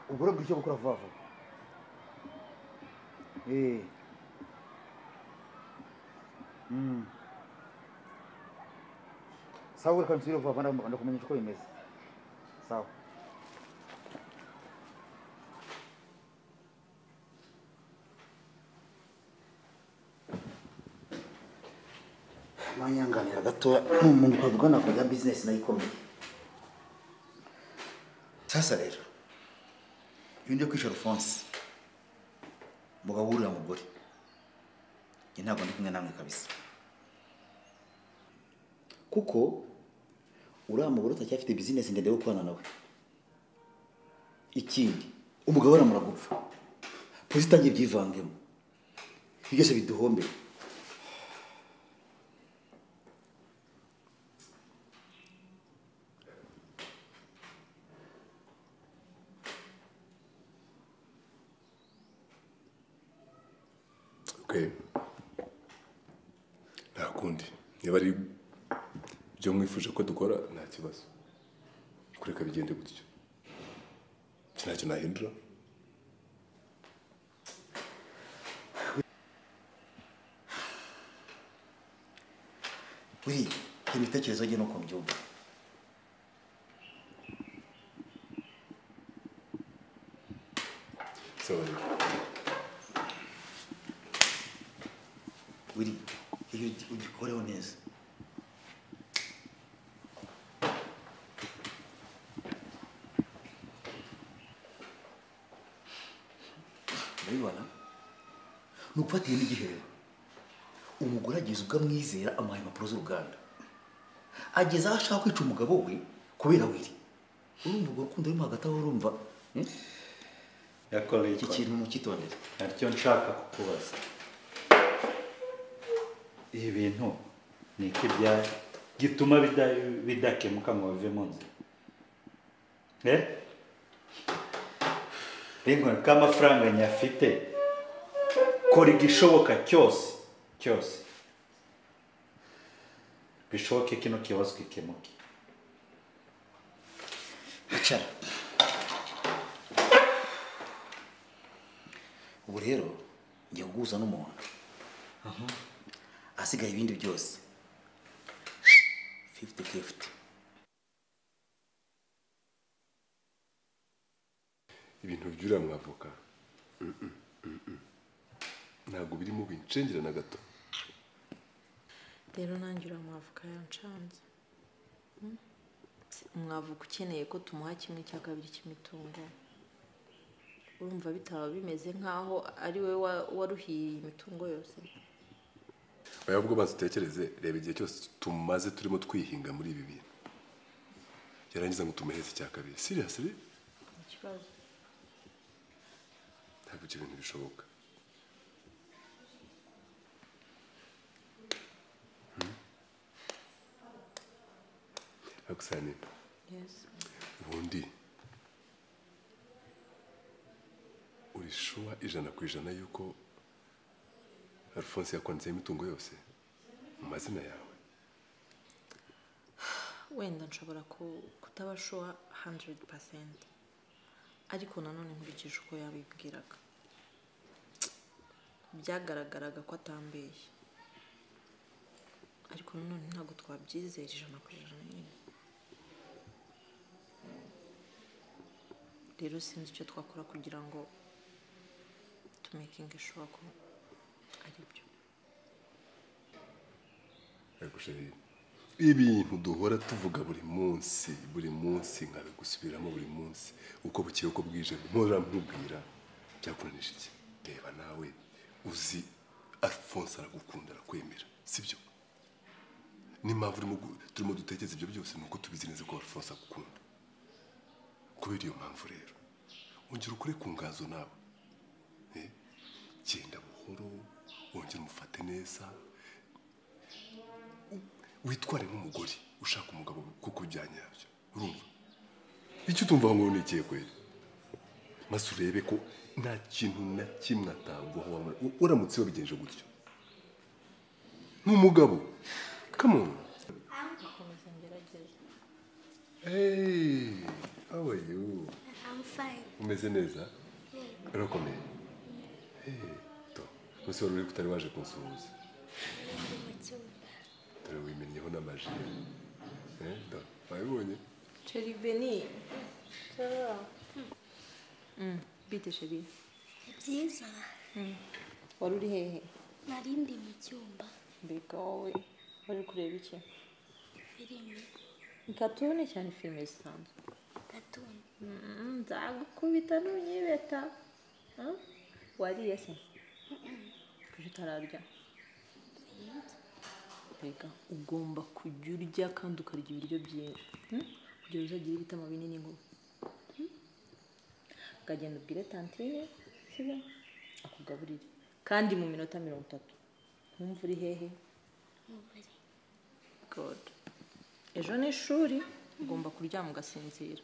Ubwo rero icyo gukora vuba vuba. Sawa reka nsubire vuba vuba ndakumenyesha uko bimeze. Sawa. Manyanganira gato n'umuntu twavugana ku bya business nayo ikomeye. Sasa rero ibintu byo kwica Alphonse mugabo w'uriya mugore njye ntabwo ndi kumwe namwe kabisa, kuko uriya mugore utacyafite business ndende yo gukorana nawe. Ikindi umugabo aramara gupfa, polisi itangiye ibyivangemo, ibyo byose biduhombera. Okay. Nta kundi niba ari ibyo mwifuje ko dukora nta kibazo, kureka bigende gutyo ntacyo nahindura. Uri ibitekerezo bye nuko mbyumva. Sorry. Uri iyo ugikoreho neza. Urabibona? Ni ukufatiye n'igihe rero. Umugore ageze ubwo amwizera amuha impapuro z'uruganda. Ageze aho ashaka kwica umugabo we kubera Wiri. Urumva urwo rukundo rurimo hagati aho urumva. Iki kintu mukitondere. Naryo nshaka kukubaza. Ibi bintu ni iki gituma bidakemuka ngo bive mu nzira? Lincoln, ko amafaranga nyafite, kora igishoboka cyose cyose bishoboke kino kibazo gikemuke. Icara. Ubu rero ngiye guhuza n'umuntu. Asigaye ibindi byose 50-50. Ibintu by'uriya mwavoka ntabwo birimo bincengera na gato. Rero nanjye uriya mwavoka yancanze. Umwavoka ukeneye ko tumuha 1/2 cy'imitungo, urumva bitaba bimeze nkaho ari we waruhiye imitungo yose. Oya, ubwo banza utekereze, reba igihe cyose tumaze turimo twihinga muri ibi bintu, yarangiza ngo tumuheze 2. Seriously? Ikibazo ntabwo ibyo bintu bishoboka. Akusani. Yes. Ubundi uri sure 100% yuko Alphonse yakwanditseho imitungo yose mu mazina yawe? Wenda nshobora kutaba sure 100%, ariko nanone nkurikije uko yabibwiraga byagaragaraga ko atambeshye, ariko nanone ntabwo twabyizera 100% nyine. Rero sinzi icyo twakora kugira ngo tumakinge sure ko ari byo. Ariko chérie, ibintu duhora tuvuga buri munsi buri munsi, nkabigusubiramo buri munsi uko bukeye uko bwije, mpora nkubwira, byakunanisha iki? Reba nawe uzi Alphonse aragukunda, arakwemera, sibyo? N'impamvu turimo dutekereza ibyo byose ni uko tubizi neza ko Alphonse agukunda. Kubera iyo mpamvu rero ongera ukore ku nganzo nawe, genda buhoro, wongere umufate neza, witware nk'umugore ushaka umugabo kuko byanyabyo. Urumva icyo utumva ngo ni ikihe kweli? Maze urebe ko nta kintu na kimwe ataguha uramutse wabigenje gutyo. N'umugabo, come on. Hey, how are you? I'm fine. Umeze neza? Urakomeye? Hey, to. Musi wari uri kutari waje kunsuhuza. Dore wimennyeho n'amaji. Do, wabibonye? Chérie Beni. Bite chérie? Byiza. Wari uri hehe? Nari ndi mu cyumba. Mbega wowe, wari kureba iki? Filime. Katuni cyane filime zisanzwe? Katuni. Nzagukubita nunyibeta. Wariye se? Kuki utararya? Mbega ugomba kujya urya kandi ukarya ibiryo byinshi kugira uzagire ibitama binini ngo ukagenda ubwire tantine, sibyo, akugaburire kandi mu minota 30. Nkumva uri hehe? Mu buriri. Good. Ejo ni ishuri, ugomba kuryama ugasinzira.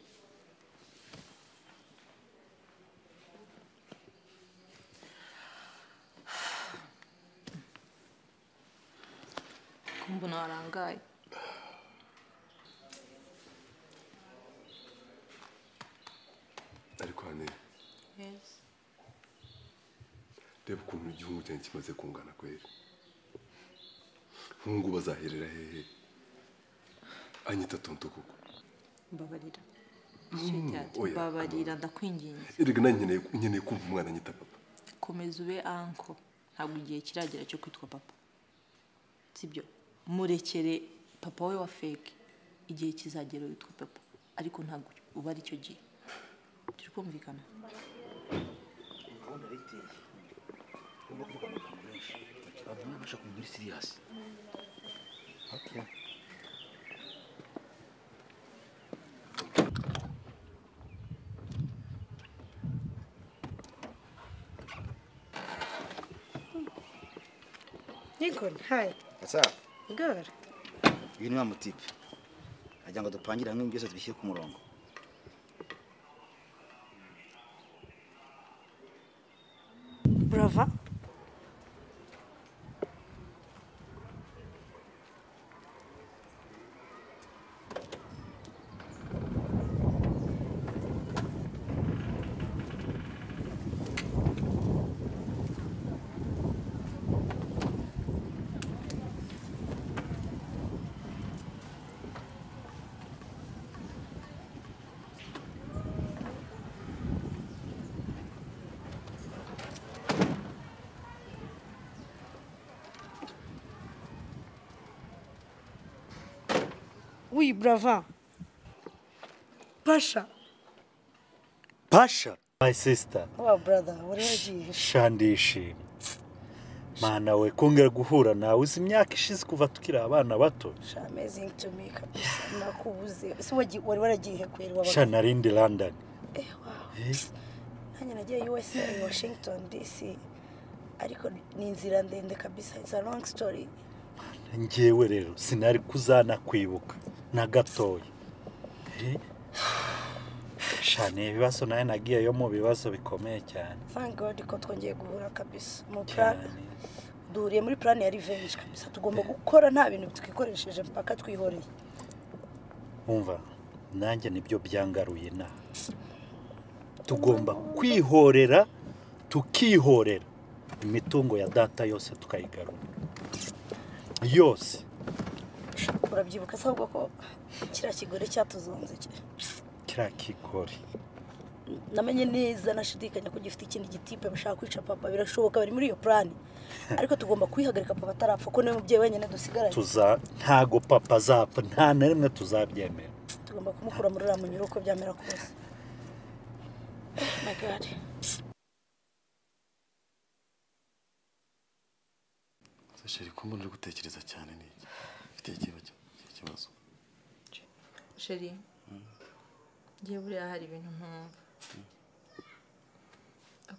Mbona warangaye. Ariko hane. Yes. Reba ukuntu igihugu cyanjye kimaze kungana kweri. Nkungu bazaherera hehe? Anyita tonto koko. Mbabarira. Mbabarira ndakwinginze. Erega nanjye nkeneye kumva umwana anyita papa. Komeza ube anko. Ntabwo igihe kiragera cyo kwitwa papa. Sibyo? Murekere papa we wa fake, igihe kizagera witwa papa, ariko ntabwo uba ari cyo gihe. Turi kumvikana? Gahunda iteye. Ugomba kuvuga amagambo menshi. Abantu bashaka kumenya uri serious. Okay. Nikon, hi. What's up? Good. Uyu ni wa mutipe. Agira ngo dupangire hamwe byose tubishyire ku murongo. Brava. Oui, brava. Pasha. Pasha, my sister. Oh, brother, wari wagiye? Sha ndishimye. Mana we, kongera guhura nawe uzi imyaka ishize kuva tukiri abana bato. Sha amazing to me kabisa. Nakubuze. Ese wari waragiye kweri wabaga? Sha narindi London. Eh, wow. Eh? Nanjye nagiye USA, Washington DC. Ariko ni inzira ndende kabisa. It's a long story. Njyewe rero sinari kuzana kwibuka na gatoya. Eh? Sha ni ibibazo nawe nagiyeyo mu bibazo bikomeye cyane. Thank God ko twongeye guhura kabisa. Mu plan duhuriye muri plan ya revenge kabisa. Tugomba gukora nta bintu twikoresheje mpaka twihoreye. Umva nanjye nibyo byangaruye na. Tugomba kwihorera tukihorera imitungo ya data yose tukayigarura. Yose. Urabyibuka se ahubwo ko kiriya kigore cyatuzonze kiriya kigore namenye neza nashidikanya ko gifite ikindi gitipe bashaka kwica papa. Birashoboka bari muri iyo plan, ariko tugomba kwihagarika papa atarapfa ko niwe mubyeyi wenyine dusigaranye. Ntago papa azapfa, nta na rimwe tuzabyemera. Tugomba kumukura muri uriya munyururu uko byamera kose. Oh my God. Sheri, ko mbona uri gutekereza cyane ni iki? Ufite ikibazo? Sheri, ngiye buriya hari ibintu ntumva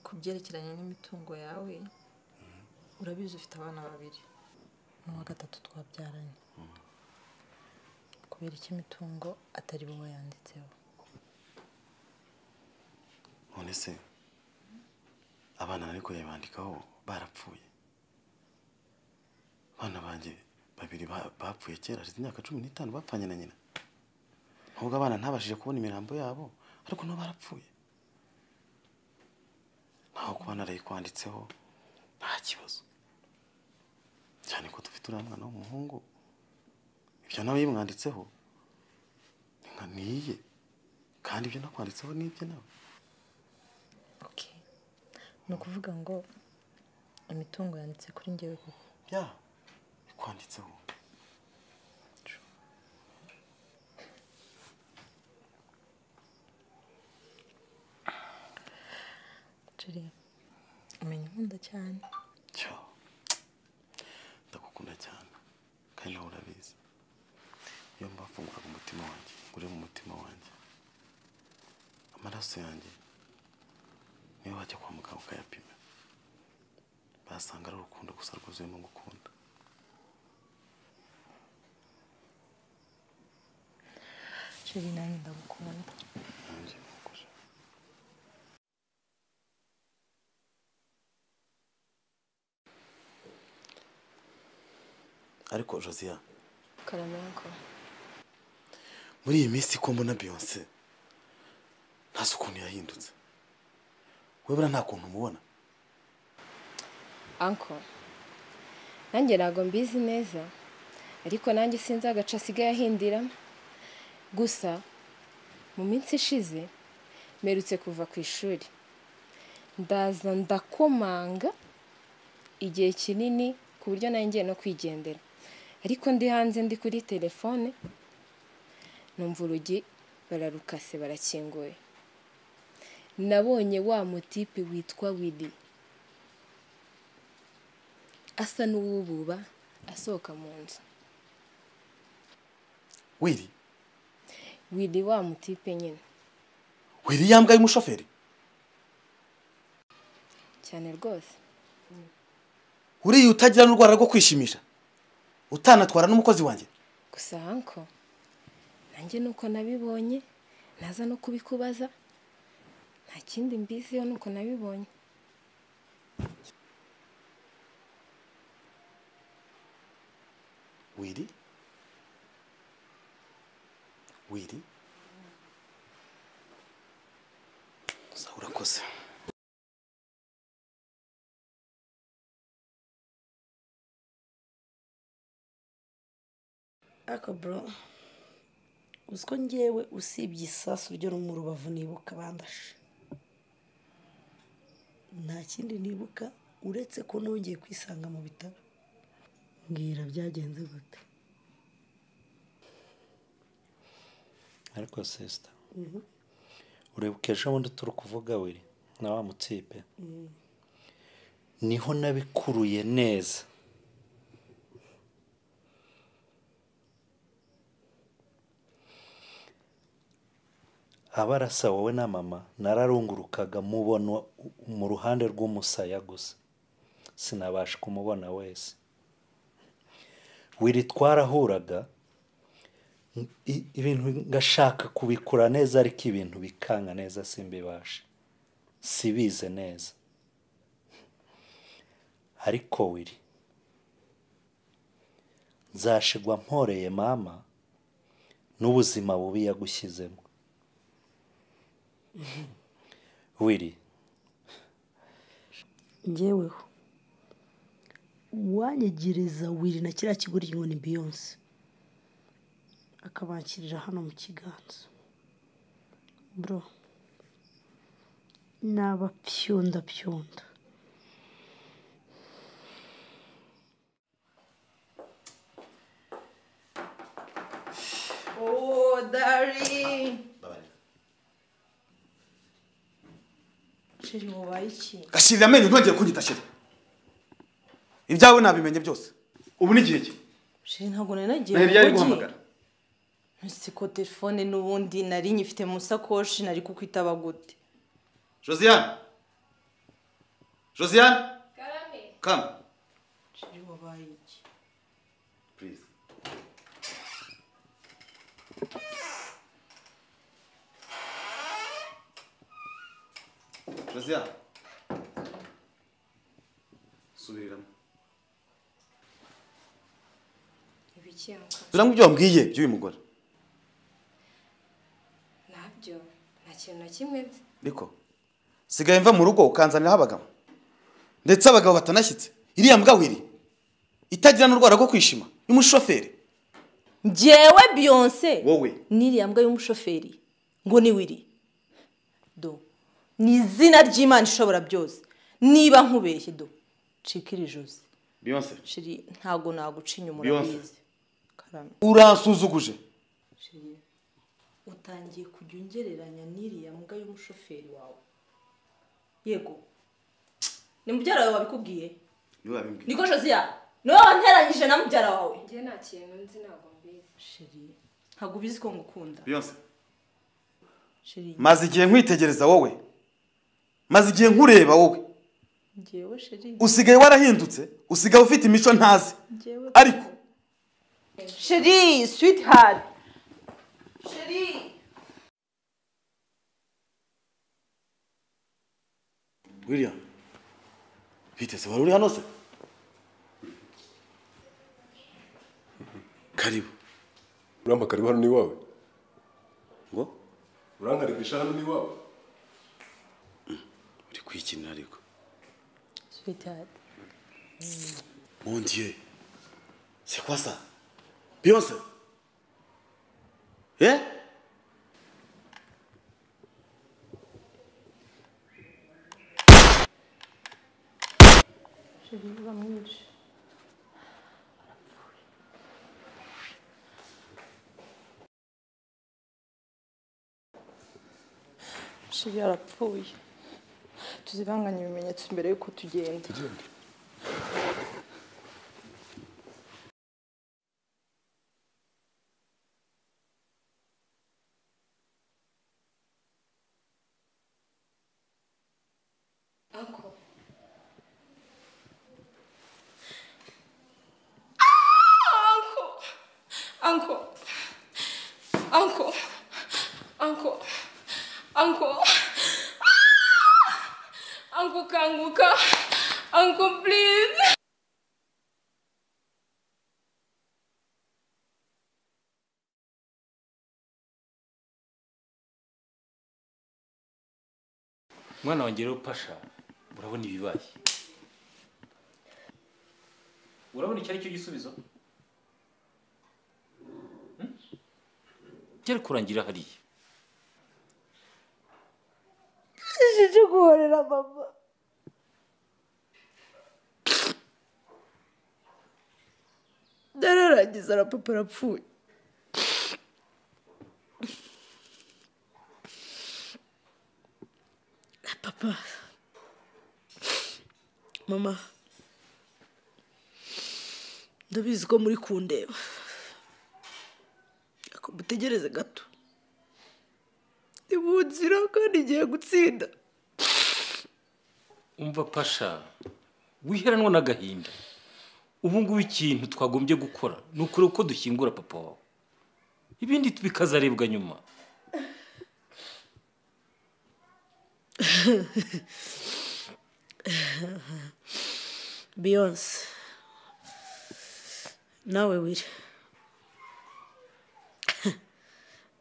ku byerekeranye n'imitungo yawe. Urabizi ufite abana babiri n'uwa gatatu twabyaranye. Kubera iki imitungo atari wowe yanditseho? None se abana ariko yabandikaho barapfuye? Abana banjye babiri bapfuye kera, hashize imyaka 15 bapfanye na nyina. Nubwo abana ntabashije kubona imirambo yabo, ariko nabo barapfuye. Ntaho kuba narayikwanditseho nta kibazo. Cyane ko dufite uriya mwana w'umuhungu, ibyo nawe yimwanditseho ni nka niye, kandi ibyo nakwanditseho ni ibye nawe. Okay. Ni ukuvuga ngo imitungo yanditse kuri njyewe koko? Ya, ikwanditseho. Jiri, umenya unkunda cyane. Cyo, ndagukunda cyane kandi nawe urabizi. Iyo mbafunguraga umutima wanjye, uri mu mutima wanjye, amaraso yanjye niyo wajya kwa muganga ukayapima basanga ari urukundo gusa rwuzuyemo gukunda. Jiri, nanjye ndagukunda. Nanjye ndagukunda. Ariko Josia, Karamenko, muri iyi minsi ko mbona Beyonce ntazi ukuntu yahindutse, we buriya nta kuntu umubona? Uncle, nanjye ntabwo mbizi neza, ariko nanjye sinzi agace asigaye ahindiramo. Gusa mu minsi ishize mperutse kuva ku ishuri, ndaza ndakomanga igihe kinini ku buryo nanjye ngiye no kwigendera, ariko ndi hanze ndi kuri telefone numva urugi bararukase barakinguye. Nabonye wa mutipe witwa Willy asa n'uwububa asohoka mu nzu. Willy? Willy wa mutipe nyine. Willy yambwa y'umushoferi? Cyane rwose. Uriya utagira n'urwara rwo kwishimisha, utanatwara n'umukozi wanjye? Gusa uncle, nanjye nuko nabibonye naza no kubikubaza, nta kindi mbiziho nuko nabibonye. Willy? Willy? Sawa, urakoze. Ako bro, uziko njyewe usibye isasu ryo mu rubavu nibuka bandashe, nta kindi nibuka uretse ko nongeye kwisanga mu bitaro. Mbwira byagenze gute? Ariko sister, urebuka ejo bundi turi kuvuga Willy na wa mutipe, niho nabikuruye neza. Abarasa wowe na mama nararungurukaga mubona mu ruhande rw'umusaya gusa, sinabasha kumubona wese. Willy twarahuraga ibintu ngashaka kubikura neza, ariko ibintu bikanga neza simbibashe, sibize neza. Ariko Willy nzashigwa mporeye mama n'ubuzima bubi yagushyizemo. Willy, njyeweho wanyegereza Willy na kiriya kigoryi ngo ni Beyonce, akabakirira hano mu kiganza, bro naba pyonda pyonda. Oh, darling. Sheri wabaye iki? Gashirira amenyo ntongere kunyita sheri. Ibyawe nabimenye byose. Ubu ni gihe ki? Sheri ntabwo nari nagiye. Nari yari guhamagara. Siko telefone nubundi nari nyifite mu sakoshi nari kukwitaba gute? Josiane. Josiane? Karame. Come. Sheri wabaye iki? Please. Josiane. Subiramo. Ibiki yanka? Biranga ibyo wambwiye by'uyu mugore. Nabyo nta kintu na kimwe nzi. Niko. Sigaye mva mu rugo ukanzaniraho abagabo. Ndetse abagabo batanashyitse. Iriya mbwa Willy itagira n'urwara rwo kwishima y'umushoferi. Njyewe Beyonce. Wowe. N'iriya mbwa y'umushoferi ngo ni Willy. Do. Ni izina ry'Imana ishobora byose. Niba nkubeshye do. Cika iri josi. Beyonce. Sheri ntago naguca inyuma urabizi. Karame. Uransuzuguje. Sheri utangiye kujya ungereranya n'iriya mbwa y'umushoferi wawe. Yego. Ni mubyara wawe wabikubwiye? Niwe wabimbwiye. Niko Josia. Niwe wanteranyije na mubyara wawe. Njye nta kintu nzi ntago mbizi. Sheri ntago ubizi ko ngukunda. Beyonce. Sheri. Maze igihe nkwitegereza wowe. Maze igihe nkureba wowe. Njyewe Sheri. Usigaye warahindutse, usigaye ufite imico ntazi. Ariko Sheri, sweetheart. Sheri. William. Biteze wari uri hano se? Karibu. Uramba karibu hano ni wawe? Ngo? Urankaribisha hano ni wawe? Uri kwikinira ariko. Sweetheart. Mon Dieu. C'est quoi ça? Beyoncé. Eh? Sheri bamwishe. Sheri arapfuye. Tuzibanganye ibimenyetso mbere yuko tugenda. Uncle. Uncle. Uncle. Uncle. Uncle. Uncle kanguka. Uncle, please. Mwana wanjye rero Pasha, urabona ibibaye. Urabona icyo ari cyo gisubizo? Cyari kurangira hariya. Nje guhorera mama. Nararangiza na papa arapfuye. Papa, mama, ndabizi ko muri kundeba, ariko mutegereze gato, ndi mu nzira kandi ngiye gutsinda. Umva Pasha, wiheranwa n'agahinda. Ubu ngubu ikintu twagombye gukora ni ukuri uko dushyingura papa wawe, ibindi bikazarebwa nyuma. Beyonce, nawe wiri,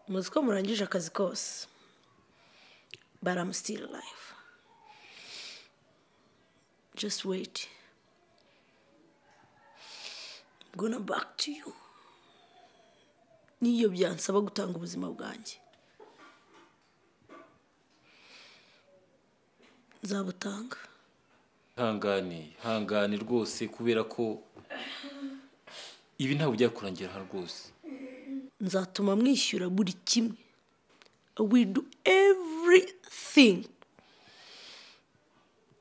muzi ko murangije akazi kose, but I'm still alive. Just wait. I'm gonna back to you. Niyo byansaba gutanga ubuzima bwanjye, nzabutanga. Hangane, hangane rwose, kubera ko ibi ntabwo byakurangira hano rwose. Nzatuma mwishyura buri kimwe. We do everything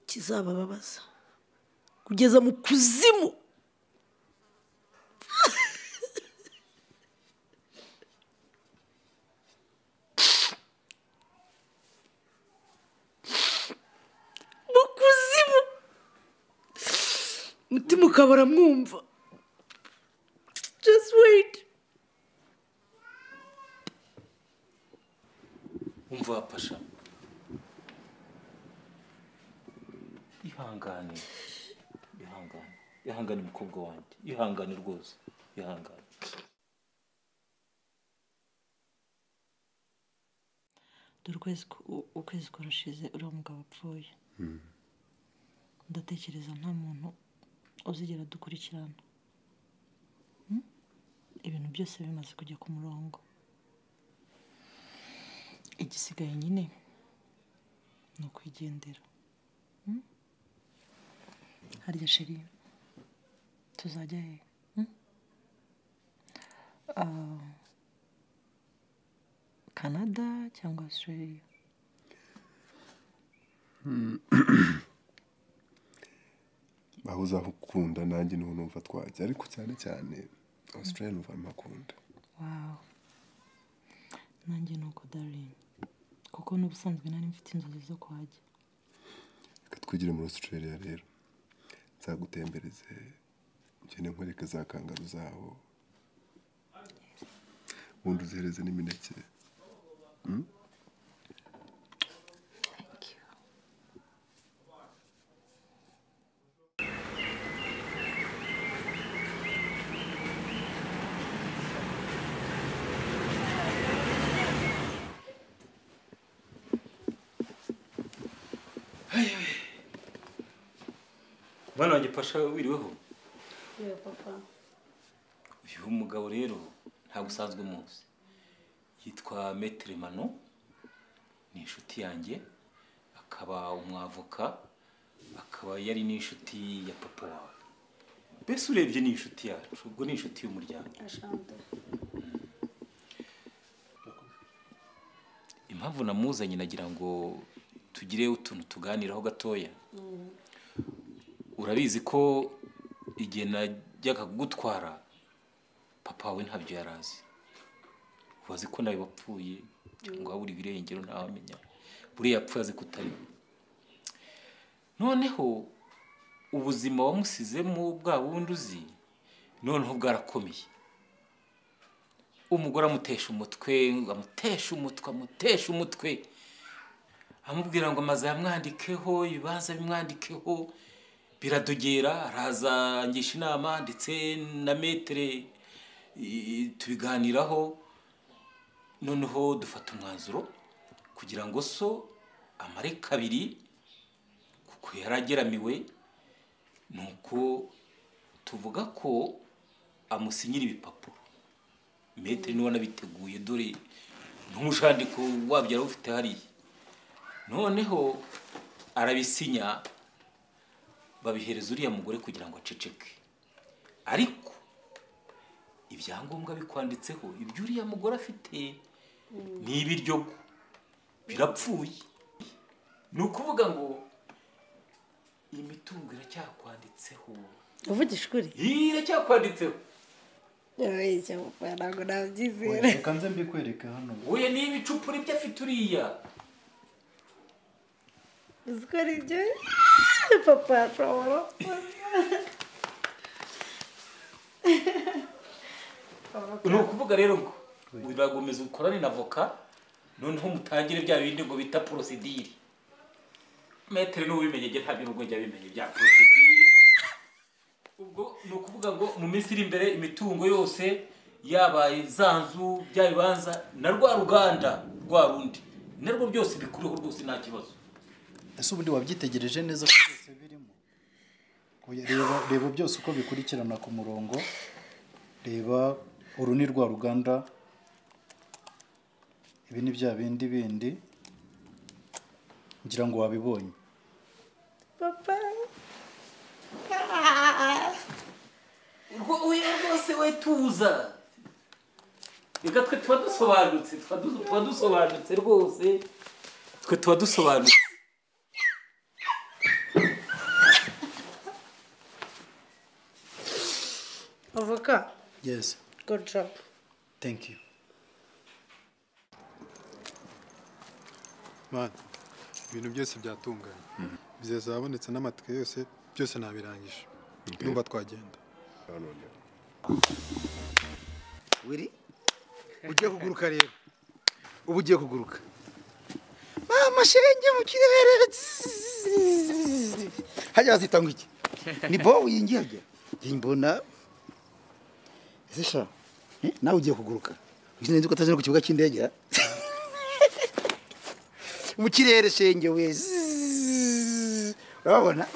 kizabababaza kugeza mu kuzimu. Mu kuzimu, mutima ukabara mwumva. Just wait. Umva Pasha, ihangane, ihangane, ihangane mukobwa wanjye, ihangane rwose, ihangane. Dore ukwezi kurashize uriya mugabo apfuye. Ndatekereza nta muntu uzigera dukurikirana. Ibintu byose bimaze kujya ku murongo. Igisigaye nyine ni ukwigendera. Harya sheri, tuzajya he? Canada cyangwa Australia? Aho uzakunda nanjye niho numva twajya, ariko cyane cyane Australia numva mpakunda. Wow. Nanjye nuko darling, kuko n'ubusanzwe nari mfite inzozi zo kuhajya. Reka twigire muri Australia rero, nzagutembereze, ngende nkwereke za kangaru zaho, ubundi uzihereze n'imineke. Thank you. Mwana wanjye Pasha, wiriweho? Yego papa. Uyu mugabo rero ntabwo usanzwe muzi, yitwa Maître Manu, ni inshuti yanjye, akaba umwavoka, akaba yari n'inshuti ya papa wawe. Mbese urebye ni inshuti yacu, ubwo ni inshuti y'umuryango. Impamvu namuzanye nagira ngo tugire utuntu tuganiraho gatoya. Urabizi ko igihe najyaga kugutwara papa wawe ntabyo yarazi. Ubazi ko nawe wapfuye cyangwa wabura ibirengero ntawamenya. Buriya yapfuye azi ko utariho. Noneho ubuzima wamusizemo bwa bundi uzi, noneho bwarakomeye. Umugore amutesha umutwe, amutesha umutwe, amutesha umutwe, amubwira ngo amaze yamwandikeho, ibibanza bimwandikeho, biradogera. Araza angisha inama ndetse na Maître tubiganiraho, noneho dufata umwanzuro kugira ngo so amare kabiri, kuko yarageramiwe. Nuko tuvuga ko amusinyira ibipapuro. Maître niwe wanabiteguye, dore n'umushandiko wabyo arawufite hariya. Noneho arabisinya, babihereza uriya mugore kugira ngo aceceke. Ariko ibyangombwa bikwanditseho, ibyo uriya mugore afite ni ibiryogo, birapfuye. Ni ukuvuga ngo imitungo iracyakwanditseho. Uvugisha ukuri? Iracyakwanditseho. Ntabwo nabyizera. Reka nze mbikwereke hano. Oya ni ibicupuri byo afite uriya. Uzi ko ari ibyo papa ashobora. Ni ukuvuga rero ngo uragomeza ukorane na avoka, noneho mutangire bya bindi ngo bita procedure. Maître n'ubimenye je ntabyo nubwo njya bimenye bya procedure. Ubwo ni ukuvuga ngo mu minsi iri imbere imitungo yose yabaye zanzu bya bibanza na rwa ruganda rwa rundi narwo byose bikuriho rwose nta kibazo. Ese ubundi wabyitegereje neza ko byose birimo? Reba reba byose uko bikurikirana ku murongo. Reba uru ni rwa ruganda, ibi ni bya bindi bindi, ngira ngo wabibonye. Papa oya rwose we tuza. Reka twe tuba dusobanutse, tuba dusobanutse rwose, twe tuba dusobanutse. Avoka. Yes. Good job. Thank you. Man, ibintu byose byatunganye. Bizeza abonetse n'amatike yose byose nabirangije. Numva twagenda. Wiri ugiye kuguruka rero. Ubu ugiye kuguruka. Mama shenge mu kirere. Hajya bazitanga iki? Ni bo wingiye. Ngimbona. Ese sha, nawe ugiye kuguruka. Uzi neza ko ataje no ku kibuga cy'indege. Mu kirere shenge we. Urabona?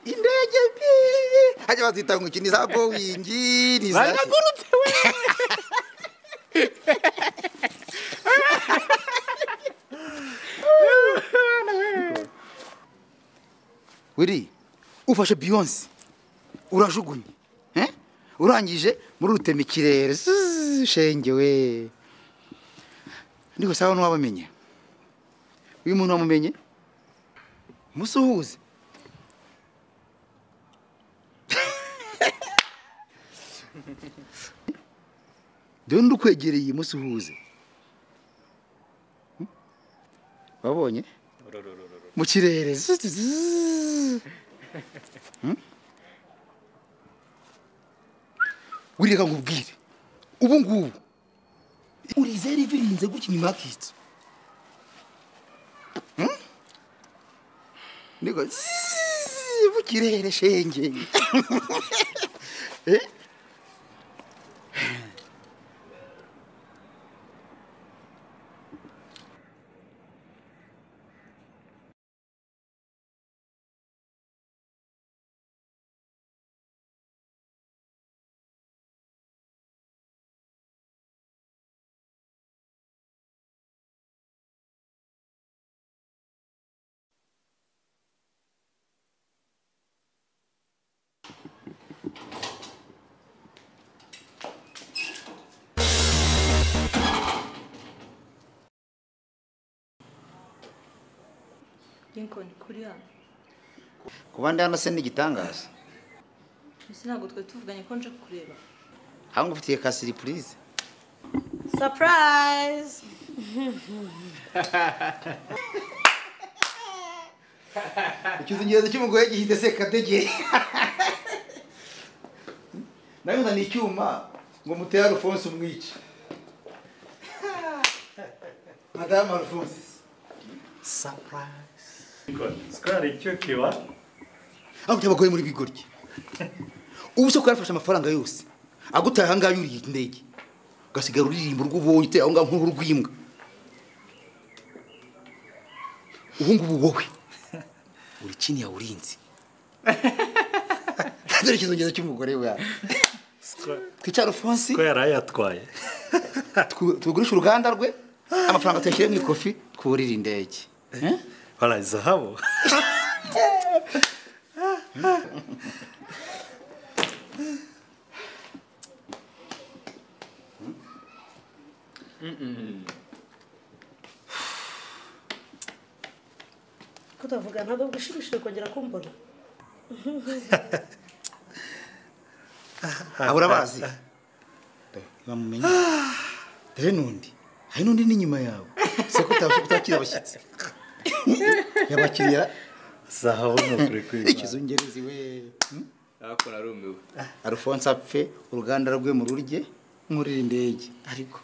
Indege bi. Hajya bazitanga iki? Ni za Boeing, ni za. Baragurutse we. Wiri, ufashe Beyonce. Urajugunye. Urangije muri rutema ikirere shenge we. Ndiko sawa n'uwabamenye. Uyu muntu wamumenye? Musuhuze. Dore ndukwegereye musuhuze. Wabonye? Mu kirere. Ureka nkubwire. Ubu ngubu urizera ivirinze gutya inyuma yakitse. Niko mu kirere shenge. Lincoln kuri hano. Kuba ndi hano se ni igitangaza. Ese ntabwo twari tuvuganye ko nje kukureba. Aho ngufitiye ka surprise. Surprise! Icyuzingezo cy'umugore gihita se kadege. Nawe nzana icyuma ngo mutere Alphonse umwice. Madame Alphonse. Surprise. Square icyo kiba. Aho cyabagore muri bigoryi. Ubu se ko yarafashe amafaranga yose. Agutaye aha ngaha yuriye indege. Ugasigara uririmba urw'ubonye uteye aho ngaho nk'uruhu rw'imbwa. Ubu ngubu wowe uri chini ya ulinzi. Dore ikizongezo cy'umugore we. Twicara Alphonse. Ko yarayatwaye. Tugurisha uruganda rwe, amafaranga tuyashyire mu ikofi, twurire indege. Voilà, zahabu. Kutavuga ntabwo bwishimishije kongera kumbona. Abura bazi. Bamumenye. Dore nundi. Hari nundi ni nyuma yawe. Se ko utabasha kutakira abashyitsi. Yabakiriya zahabu nukuri kwiba. Ikizungerezi we. Ariko narumiwe. Alphonse apfe uruganda rwe mu rurye nkurira indege. Ariko